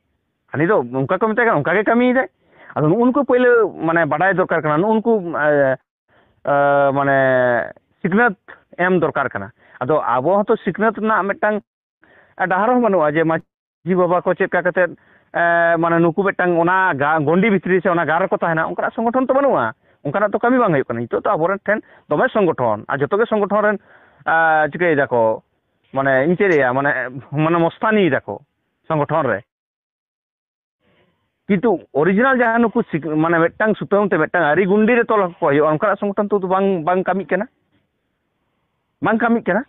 ᱦᱟᱹᱱᱤ ᱫᱚ ᱚᱱᱠᱟ ᱠᱚ ᱢᱮᱛᱟᱭ ᱠᱟᱱᱟ, ᱚᱱᱠᱟ ᱜᱮ ᱠᱟᱹᱢᱤᱭᱮᱫᱟᱭ᱾ ᱟᱫᱚ ᱱᱩᱜᱼᱩ ᱱᱩᱠᱩ ᱯᱳᱭᱞᱳ ᱢᱟᱱᱮ ᱵᱟᱰᱟᱭ ᱫᱚᱨᱠᱟᱨ ᱠᱟᱱᱟ, ᱱᱩᱜᱼᱩ ᱱᱩᱠᱩ, ᱮ, ᱮ, ᱢᱟᱱᱮ ᱥᱤᱠᱷᱱᱟᱹᱛ ᱮᱢ ᱫᱚᱨᱠᱟᱨ ᱠᱟᱱᱟ᱾ ᱟᱫᱚ ᱟᱵᱚ ᱦᱚᱸᱛᱚ ᱥᱤᱠᱷᱱᱟᱹᱛ ᱨᱮᱱᱟᱜ ᱢᱤᱫᱴᱟᱝ ᱰᱟᱦᱟᱨ ᱦᱚᱸ ᱵᱟᱹᱱᱩᱜᱼᱟ ᱡᱮ ᱢᱟᱹᱡᱷᱤ ᱵᱟᱵᱟ ᱠᱚ ᱪᱮᱫ ᱞᱮᱠᱟ ᱠᱟᱛᱮᱫ, ᱮ, ᱢᱟᱱᱮ ᱱᱩᱠᱩ ᱢᱤᱫᱴᱟᱝ ᱚᱱᱟ ᱜᱟ-, ᱜᱚᱱᱰᱤ ᱵᱷᱤᱛᱨᱤ ᱥᱮ ᱚᱱᱟ ᱜᱟᱲ ᱨᱮᱠᱚ ᱛᱟᱦᱮᱱᱟ, ᱚᱱᱠᱟᱱᱟᱜ ᱥᱚᱝᱜᱚᱴᱷᱚᱱ ᱛᱚ ᱵᱟᱹᱱᱩᱜᱼᱟ, ᱚᱱᱠᱟᱱᱟᱜ ᱛᱚ ᱠᱟᱹᱢᱤ ᱵᱟᱝ ᱦᱩᱭᱩᱜ ᱠᱟᱱᱟ᱾ ᱱᱤᱛᱚᱜ ᱫᱚ ᱟᱵᱚᱨᱮᱱ ᱴᱷᱮᱱ ᱫᱚᱢᱮ ᱥᱚᱝᱜᱚᱴᱷᱚᱱ, ᱟᱨ ᱡᱚᱛᱚ ᱜᱮ ᱥᱚᱝᱜᱚᱴᱷᱚᱱ ᱨᱮᱱ, ᱮ, ᱪᱤᱠᱟᱹᱭ ᱫᱟᱠᱚ, ᱢᱟᱱᱮ ᱤᱧ ᱪᱮᱫ ᱞᱟᱹᱭᱟ, ᱢᱟᱱᱮ, ᱢᱟᱱᱮ ᱢᱚᱥᱛᱟᱱᱤᱭ ᱫᱟᱠᱚ ᱥᱚᱝᱜᱚᱴᱷᱚᱱ ᱨᱮ᱾ ᱠᱤᱱᱛᱩ original ᱡᱟᱦᱟᱸ ᱱᱩᱠᱩ ᱥᱤᱠ-, ᱢᱟᱱᱮ ᱢᱤᱫᱴᱟᱝ ᱥᱩᱛᱟᱹᱢ ᱛᱮ ᱢᱤᱫᱴᱟᱝ ᱟᱹᱨᱤ ᱜᱩᱱᱰᱤ ᱨᱮ ᱛᱚᱞ ᱠᱟᱠᱚ ᱦᱩᱭᱩᱜᱼᱟ, ᱚᱱᱠᱟᱱᱟᱜ ᱥᱚᱝᱜᱚᱴᱷᱚᱱ ᱛᱚ ᱵᱟᱝ, ᱵᱟᱝ ᱠᱟᱹᱢᱤᱜ ᱠᱟᱱᱟ, ᱵᱟᱝ ᱠᱟᱹᱢᱤᱜ ᱠᱟᱱᱟ᱾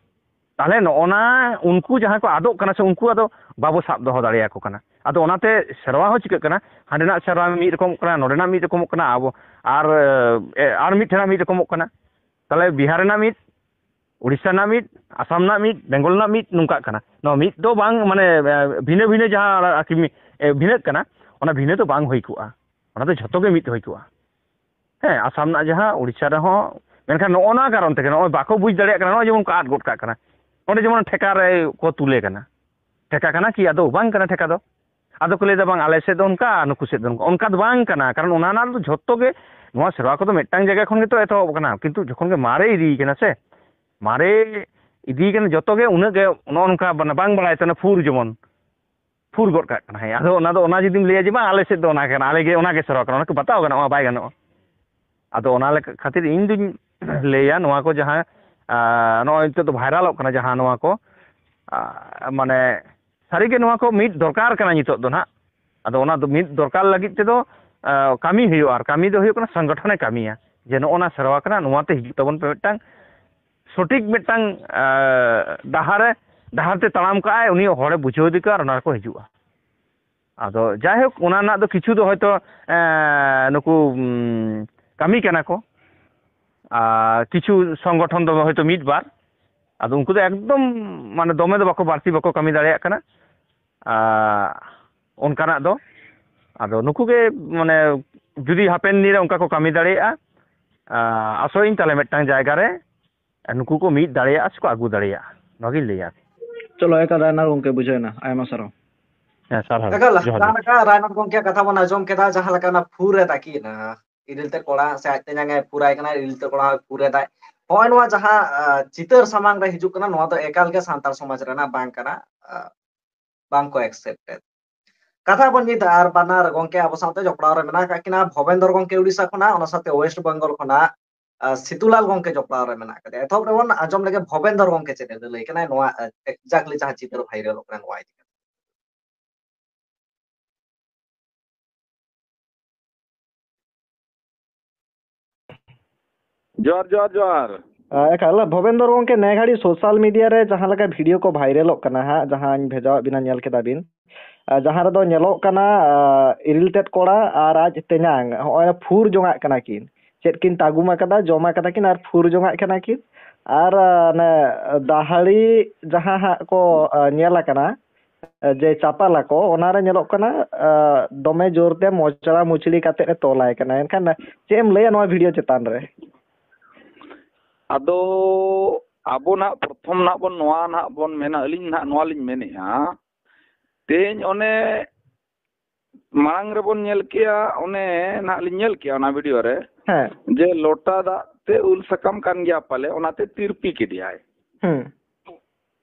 ᱛᱟᱦᱚᱞᱮ ᱱᱚᱜᱼᱚ ᱱᱟ ᱩᱱᱠᱩ ᱡᱟᱦᱟᱸᱭ ᱠᱚ ᱟᱫᱚᱜ ᱠᱟᱱᱟ ᱥᱮ, ᱩᱱᱠᱩ ᱟᱫᱚ ᱵᱟᱵᱚ ᱥᱟᱵ ᱫᱚᱦᱚ ᱫᱟᱲᱮᱭᱟᱠᱚ ᱠᱟᱱᱟ᱾ ᱟᱫᱚ ᱚᱱᱟᱛᱮ ᱥᱮᱨᱣᱟ ᱦᱚᱸ ᱪᱤᱠᱟᱹᱜ ᱠᱟᱱᱟ, ᱦᱟᱸᱰᱮᱱᱟᱜ ᱥᱮᱨᱣᱟ ᱢᱤᱫ ᱨᱚᱠᱚᱢᱚᱜ ᱠᱟᱱᱟ, ᱱᱚᱰᱮᱱᱟᱜ ᱢᱤᱫ ᱨᱚᱠᱚᱢᱚᱜ ᱠᱟᱱᱟ, ᱟᱵᱚ ᱟᱨ, ᱮ, ᱟᱨ ᱢᱤᱫ ᱴᱷᱮᱱᱟᱜ ᱢᱤᱫ ᱨᱚᱠᱚᱢᱚᱜ ᱠᱟᱱᱟ᱾ ᱛᱟᱦᱚᱞᱮ ᱵᱤᱦᱟᱨ ᱨᱮᱱᱟᱜ ᱢᱤᱫ, ᱩᱲᱤᱥᱥᱟ ᱨᱮᱱᱟᱜ ᱢᱤᱫ, ᱟᱥᱟᱢ ᱨᱮᱱᱟᱜ ᱢᱤᱫ, ᱵᱮᱝᱜᱚᱞ ᱨᱮᱱᱟᱜ ᱢᱤᱫ, ᱱᱚᱝᱠᱟᱜ ᱠᱟᱱᱟ᱾ ᱱᱚᱣᱟ ᱢᱤᱫ ᱫᱚ ᱵᱟᱝ, ᱢᱟᱱᱮ, ᱮ, ᱵᱷᱤᱱᱟᱹ ᱵᱷᱤᱱᱟᱹ ᱡᱟᱦᱟᱸ ᱟᱨᱠᱤ ᱢᱤ-, ᱮ, ᱵᱷᱤᱱᱟᱹᱜ ᱠᱟᱱᱟ, ᱚᱱᱟ ᱵᱷᱤᱱᱟᱹ ᱫᱚ ᱵᱟᱝ ᱦᱩᱭ ᱠᱚᱜᱼᱟ, ᱚᱱᱟ ᱫᱚ ᱡᱷᱚᱛᱚ ᱜᱮ ᱢᱤᱫ ᱦᱩᱭ ᱠᱚᱜᱼᱟ᱾ ᱦᱮᱸ, ᱟᱥᱟᱢ ᱨᱮᱱᱟᱜ ᱡᱟᱦᱟᱸ, ᱩᱲᱤᱥᱥᱟ ᱨᱮᱦᱚᱸ, ᱢᱮᱱᱠᱷᱟᱱ ᱱᱚᱜᱼᱚ ᱱᱚᱣᱟ ᱠᱟᱨᱚᱱ ᱛᱮᱜᱮ ᱱᱚᱜᱼᱚᱭ ᱵᱟᱠᱚ ᱵᱩᱡᱽ ᱫᱟᱲᱮᱭᱟᱜ ᱠᱟᱱᱟ, ᱱᱚᱜᱼᱚᱭ ᱡᱮᱢᱚᱱ ᱠᱚ ᱟᱫ ᱜᱚᱫ ᱠᱟᱜ ᱠᱟᱱᱟ᱾ ᱚᱸᱰᱮ ᱡᱮᱢᱚᱱ ᱴᱷᱮᱠᱟ ᱨᱮ ᱠᱚ ᱛᱩᱞᱮ ᱠᱟᱱᱟ, ᱴᱷᱮᱠᱟ ᱠᱟᱱᱟ ᱠᱤ? ᱟᱫᱚ ᱵᱟᱝ ᱠᱟᱱᱟ ᱴᱷᱮᱠᱟ ᱫᱚ᱾ ᱟᱫᱚ ᱠᱚ ᱞᱟᱹᱭᱫᱟ, "ᱵᱟᱝ, ᱟᱞᱮ ᱥᱮᱫ ᱫᱚ ᱚᱱᱠᱟ, ᱱᱩᱠᱩ ᱥᱮᱫ ᱫᱚ ᱚᱱᱠᱟ", ᱚᱱᱠᱟ ᱫᱚ ᱵᱟᱝ ᱠᱟᱱᱟ᱾ ᱠᱟᱨᱚᱱ ᱚᱱᱟ ᱨᱮᱱᱟᱜ ᱫᱚ ᱡᱷᱚᱛᱚ ᱜᱮ, ᱱᱚᱣᱟ ᱥᱮᱨᱣᱟ ᱠᱚᱫᱚ ᱢᱤᱫᱴᱟᱝ ᱡᱟᱭᱜᱟ ᱠᱷᱚᱱ ᱜᱮᱛᱚ ᱮᱛᱚᱦᱚᱵ ᱠᱟᱱᱟ, ᱠᱤᱱᱛᱩ ᱡᱚᱠᱷᱚᱱ ᱜᱮ ᱢᱟᱨᱮ ᱤᱫᱤᱭ ᱠᱟᱱᱟ ᱥᱮ, ᱢᱟᱨᱮ ᱤᱫᱤᱭ ᱠᱟᱱᱟ ᱡᱚᱛᱚ ᱜᱮ, ᱩᱱᱟᱹᱜ ᱜᱮ ᱱᱚᱜᱼᱚ ᱱᱚᱝᱠᱟ ᱵᱟᱝ ᱵᱟᱲᱟᱭ ᱛᱮ ᱚᱱᱟ ᱯᱷᱩᱨ ᱡᱮᱢᱚᱱ ᱯᱷᱩᱨ ᱜᱚᱫ ᱠᱟᱜ ᱠᱟᱱᱟ᱾ ᱦᱮᱸ, ᱟᱫᱚ ᱚᱱᱟ ᱫᱚ, ᱚᱱᱟ ᱡᱩᱫᱤᱢ ᱞᱟᱹᱭᱟ ᱡᱮ, "ᱵᱟᱝ, ᱟᱞᱮ ᱥᱮᱫ ᱫᱚ ᱚᱱᱟ ᱠᱟᱱᱟ, ᱟᱞᱮ ᱜᱮ ᱚᱱᱟ ᱜᱮ ᱥᱮᱨᱣᱟ ᱠᱟᱱᱟ", ᱚᱱᱟ ᱠᱚ ᱵᱟᱛᱟᱣ ᱜᱟᱱᱚᱜᱼᱟ? ᱵᱟᱭ ᱜᱟᱱᱚᱜᱼᱟ᱾ ᱟᱫᱚ ᱚᱱᱟ ᱞᱮᱠᱟ ᱠᱷᱟᱹᱛᱤᱨ ᱤᱧ ᱫᱩᱧ ᱞᱟᱹᱭᱟ, ᱱᱚᱣᱟ ᱠᱚ ᱡᱟᱦᱟᱸ, ᱟᱸ, ᱱᱚᱜᱼᱚᱭ ᱱᱤᱛᱚᱜ ᱫᱚ ᱵᱷᱟᱭᱨᱟᱞᱚᱜ ᱠᱟᱱᱟ ᱡᱟᱦᱟᱸ, ᱱᱚᱣᱟ ᱠᱚ, ᱟᱸ, ᱢᱟᱱᱮ ᱥᱟᱹᱨᱤᱜᱮ ᱱᱚᱣᱟ ᱠᱚ ᱢᱤᱫ ᱫᱚᱨᱠᱟᱨ ᱠᱟᱱᱟ ᱱᱤᱛᱚᱜ ᱫᱚ ᱱᱟᱦᱟᱜ᱾ ᱟᱫᱚ ᱚᱱᱟ ᱫᱚ ᱢᱤᱫ ᱫᱚᱨᱠᱟᱨ ᱞᱟᱹᱜᱤᱫ ᱛᱮᱫᱚ, ᱟᱸ, ᱠᱟᱹᱢᱤ ᱦᱩᱭᱩᱜᱼᱟ, ᱟᱨ ᱠᱟᱹᱢᱤ ᱫᱚ ᱦᱩᱭᱩᱜ ᱠᱟᱱᱟ ᱥᱚᱝᱜᱚᱴᱷᱚᱱᱮ ᱠᱟᱹᱢᱤᱭᱟ, ᱡᱮ ᱱᱚᱜᱼᱚ ᱱᱟ ᱥᱮᱨᱣᱟ ᱠᱟᱱᱟ, ᱱᱚᱣᱟᱛᱮ ᱦᱤᱡᱩᱜ ᱛᱟᱵᱚᱱ ᱯᱮ ᱢᱤᱫᱴᱟᱝ ᱥᱚᱴᱷᱤᱠ ᱢᱤᱫᱴᱟᱝ, ᱟᱸ, ᱰᱟᱦᱟᱨᱮ, ᱰᱟᱦᱟᱨ ᱛᱮ ᱛᱟᱲᱟᱢ ᱠᱟᱜᱼᱟᱭ, ᱩᱱᱤ ᱦᱚᱲᱮ ᱵᱩᱡᱷᱟᱹᱣ ᱤᱫᱤ ᱠᱚᱣᱟ ᱟᱨ ᱚᱱᱟ ᱨᱮᱠᱚ ᱦᱤᱡᱩᱜᱼᱟ᱾ ᱟᱫᱚ ᱡᱟᱭᱦᱳᱠ, ᱚᱱᱟ ᱨᱮᱱᱟᱜ ᱫᱚ ᱠᱤᱪᱷᱩ ᱫᱚ ᱦᱚᱭᱛᱳ, ᱮᱸ, ᱱᱩᱠᱩ, ᱩᱢ, ᱠᱟᱹᱢᱤ ᱠᱟᱱᱟ ᱠᱚ, ᱟᱨ ᱠᱤᱪᱷᱩ ᱥᱚᱝᱜᱚᱴᱷᱚᱱ ᱫᱚ ᱦᱚᱭᱛᱳ ᱢᱤᱫ ᱵᱟᱨ, ᱟᱫᱚ ᱩᱱᱠᱩ ᱫᱚ ᱮᱠᱫᱚᱢ ᱢᱟᱱᱮ ᱫᱚᱢᱮ ᱫᱚ ᱵᱟᱠᱚ, ᱵᱟᱹᱲᱛᱤ ᱵᱟᱠᱚ ᱠᱟᱹᱢᱤ ᱫᱟᱲᱮᱭᱟᱜ ᱠᱟᱱᱟ, ᱟᱨ ᱚᱱᱠᱟᱱᱟᱜ ᱫᱚ᱾ ᱟᱫᱚ ᱱᱩᱠᱩ ᱜᱮ ᱢᱟᱱᱮ ᱡᱩᱫᱤ ᱦᱟᱯᱮᱱ ᱫᱤᱱ ᱨᱮ ᱚᱱᱠᱟ ᱠᱚ ᱠᱟᱹᱢᱤ ᱫᱟᱲᱮᱭᱟᱜᱼᱟ, ᱟᱨ ᱟᱥᱚᱜ ᱟᱹᱧ ᱛᱟᱦᱞᱮ ᱢᱤᱫᱴᱟᱝ ᱡᱟᱭᱜᱟ ᱨᱮ ᱱᱩᱠᱩ ᱠᱚ ᱢᱤᱫ ᱫᱟᱲᱮᱭᱟᱜᱼᱟ ᱥᱮᱠᱚ ᱟᱹᱜᱩ ᱫᱟᱲᱮᱭᱟᱜᱼᱟ, ᱱᱚᱣᱟᱜᱤᱧ ᱞᱟᱹᱭᱟ᱾ ᱪᱚᱞᱚ, ᱮᱠᱟᱞ ᱨᱟᱭᱱᱟᱨ ᱜᱚᱝᱠᱮ, ᱵᱩᱡᱷᱟᱹᱣ ᱮᱱᱟ᱾ ᱟᱭᱢᱟ ᱥᱟᱨᱦᱟᱣ᱾ ᱦᱮᱸ, ᱥᱟᱨᱦᱟᱣ᱾ ᱮᱠᱟᱞ, ᱡᱚᱦᱟᱨ, ᱡᱟᱦᱟᱸ ᱡᱚᱦᱟᱨ᱾ ᱞᱮᱠᱟ ᱨᱟᱭᱱᱟᱨ ᱜᱚᱝᱠᱮᱭᱟᱜ ᱠᱟᱛᱷᱟ ᱵᱚᱱ ᱟᱸᱡᱚᱢ ᱠᱮᱫᱟ, ᱡᱟᱦᱟᱸ ᱞᱮᱠᱟ ᱚᱱᱟ ᱯᱷᱩᱨ ᱮ ᱛᱟᱹᱠᱤᱱᱟ, ᱤᱨᱤᱞ ᱛᱮᱫ ᱠᱚᱲᱟ ᱥᱮ ᱟᱡ ᱛᱮᱧᱟᱝ ᱮ ᱯᱷᱩᱨᱟᱭ ᱠᱟᱱᱟ, ᱤᱨᱤᱞ ᱛᱮᱫ ᱠᱚᱲᱟ ᱦᱚᱸᱭ ᱯᱷᱩᱨ ᱮᱫᱟᱭ᱾ ᱱᱚᱜᱼᱚᱭ ᱱᱚᱣᱟ ᱡᱟᱦᱟᱸ, ᱟ, ᱪᱤᱛᱟᱹᱨ ᱥᱟᱢᱟᱝ ᱨᱮ ᱦᱤᱡᱩᱜ ᱠᱟᱱᱟ, ᱱᱚᱣᱟ ᱫᱚ ᱮᱠᱟᱞ ᱜᱮ ᱥᱟᱱᱛᱟᱲ ᱥᱚᱢᱟᱡᱽ ᱨᱮᱱᱟᱜ ᱵᱟᱝ ᱠᱟᱱᱟ, ᱟ, ᱵᱟᱝ ᱠᱚ accept ᱮᱫ᱾ ᱠᱟᱛᱷᱟ ᱵᱚᱱ ᱢᱤᱫᱟ, ᱟᱨ ᱵᱟᱱᱟᱨ ᱜᱚᱝᱠᱮ ᱟᱵᱚ ᱥᱟᱶᱛᱮ ᱡᱚᱯᱲᱟᱣ ᱨᱮ ᱢᱮᱱᱟᱜ ᱟᱠᱟᱫ ᱠᱤᱱᱟ, ᱵᱷᱚᱵᱮᱱᱫᱚᱨ ᱜᱚᱝᱠᱮ ᱩᱲᱤᱥᱥᱟ ᱠᱷᱚᱱᱟᱜ, ᱚᱱᱟ ᱥᱟᱶᱛᱮ ᱳᱭᱮᱥᱴ ᱵᱮᱝᱜᱚᱞ ᱠᱷᱚᱱᱟᱜ, ᱟ, ᱥᱤᱛᱩᱞᱟᱞ ᱜᱚᱝᱠᱮ ᱡᱚᱯᱲᱟᱣ ᱨᱮ ᱢᱮᱱᱟᱜ ᱟᱠᱟᱫᱮᱭᱟ᱾ ᱮᱛᱚᱦᱚᱵ ᱨᱮᱵᱚᱱ ᱟᱸᱡᱚᱢ ᱞᱮᱜᱮ ᱵᱷᱚᱵᱮᱱᱫᱚᱨ ᱜᱚᱝᱠᱮ ᱪᱮᱫ ᱮ ᱞᱟᱹᱭ ᱠᱟᱱᱟᱭ ᱱᱚᱣᱟ, ᱟ, exactly ᱡᱟᱦᱟᱸ ᱪᱤᱛᱟᱹᱨ ᱵᱷᱟᱭᱨᱟᱞᱚᱜ ᱠᱟᱱᱟ ᱱᱚᱣᱟ ᱤᱫᱤ ᱠᱟᱛᱮ᱾ ᱡᱚᱦᱟᱨ, ᱡᱚᱦᱟᱨ, ᱡᱚᱦᱟᱨ᱾ ᱟ, ᱮᱠᱟᱞ, ᱵᱷᱚᱵᱮᱱᱫᱚᱨ ᱜᱚᱝᱠᱮ, ᱱᱮ ᱜᱷᱟᱹᱲᱤᱡ social media ᱨᱮ ᱡᱟᱦᱟᱸ ᱞᱮᱠᱟ video ᱠᱚ ᱵᱷᱟᱭᱨᱟᱞᱚᱜ ᱠᱟᱱᱟ ᱦᱟᱸᱜ, ᱡᱟᱦᱟᱸᱧ ᱵᱷᱮᱡᱟᱣᱟᱫ ᱵᱤᱱᱟ, ᱧᱮᱞ ᱠᱮᱫᱟ ᱵᱤᱱ, ᱟ, ᱡᱟᱦᱟᱸ ᱨᱮᱫᱚ ᱧᱮᱞᱚᱜ ᱠᱟᱱᱟ, ᱟ, ᱤᱨᱤᱞ ᱛᱮᱫ ᱠᱚᱲᱟ ᱟᱨ ᱟᱡ ᱛᱮᱧᱟᱝ ᱦᱚᱸᱜᱼᱚᱭ ᱯᱷᱩᱨ ᱡᱚᱝᱟᱜ ᱠᱟᱱᱟ ᱠᱤᱱ᱾ ᱪᱮᱫ ᱠᱤᱱ ᱛᱟᱹᱜᱩᱢ ᱟᱠᱟᱫᱟ, ᱡᱚᱢ ᱟᱠᱟᱫᱟ ᱠᱤᱱ ᱟᱨ ᱯᱷᱩᱨ ᱡᱚᱝᱟᱜ ᱠᱟᱱᱟ ᱠᱤᱱ᱾ ᱟᱨ, ᱟ, ᱚᱱᱮ ᱫᱟᱦᱲᱤ ᱡᱟᱦᱟᱸ ᱦᱟᱸᱜ ᱠᱚ, ᱟ, ᱧᱮᱞ ᱟᱠᱟᱱᱟ, ᱡᱮ ᱪᱟᱯᱟᱞᱟᱠᱚ, ᱚᱱᱟᱨᱮ ᱧᱮᱞᱚᱜ ᱠᱟᱱᱟ, ᱟ, ᱫᱚᱢᱮ ᱡᱳᱨᱛᱮ ᱢᱚᱪᱲᱟ ᱢᱩᱪᱲᱤ ᱠᱟᱛᱮᱫ ᱮ ᱛᱚᱞᱟᱭ ᱠᱟᱱᱟ᱾ ᱮᱱᱠᱷᱟᱱ ᱪᱮᱫ ᱮᱢ ᱞᱟᱹᱭᱟ ᱱᱚᱣᱟ video ᱪᱮᱛᱟᱱ ᱨᱮ? ᱟᱫᱚ ᱟᱵᱚ ᱱᱟᱦᱟᱜ ᱯᱨᱚᱛᱷᱚᱢ ᱱᱟᱦᱟᱜ ᱵᱚᱱ, ᱱᱚᱣᱟ ᱱᱟᱦᱟᱜ ᱵᱚᱱ ᱢᱮᱱᱟ, ᱟᱹᱞᱤᱧ ᱱᱟᱦᱟᱜ ᱱᱚᱣᱟ ᱞᱤᱧ ᱢᱮᱱᱮᱫᱼᱟ, ᱛᱮᱦᱮᱧ ᱚᱱᱮ ᱢᱟᱲᱟᱝ ᱨᱮᱵᱚᱱ ᱧᱮᱞ ᱠᱮᱜᱼᱟ, ᱚᱱᱮ ᱱᱟᱦᱟᱜ ᱞᱤᱧ ᱧᱮᱞ ᱠᱮᱜᱼᱟ ᱚᱱᱟ video ᱨᱮ, ᱦᱮᱸ᱾ ᱡᱮ ᱞᱚᱴᱟ ᱫᱟᱜ ᱛᱮ ᱩᱞ ᱥᱟᱠᱟᱢ ᱠᱟᱱ ᱜᱮᱭᱟ ᱯᱟᱞᱮ, ᱚᱱᱟᱛᱮ ᱛᱤᱨᱯᱤ ᱠᱮᱫᱮᱭᱟᱭ᱾ ᱦᱩᱸ᱾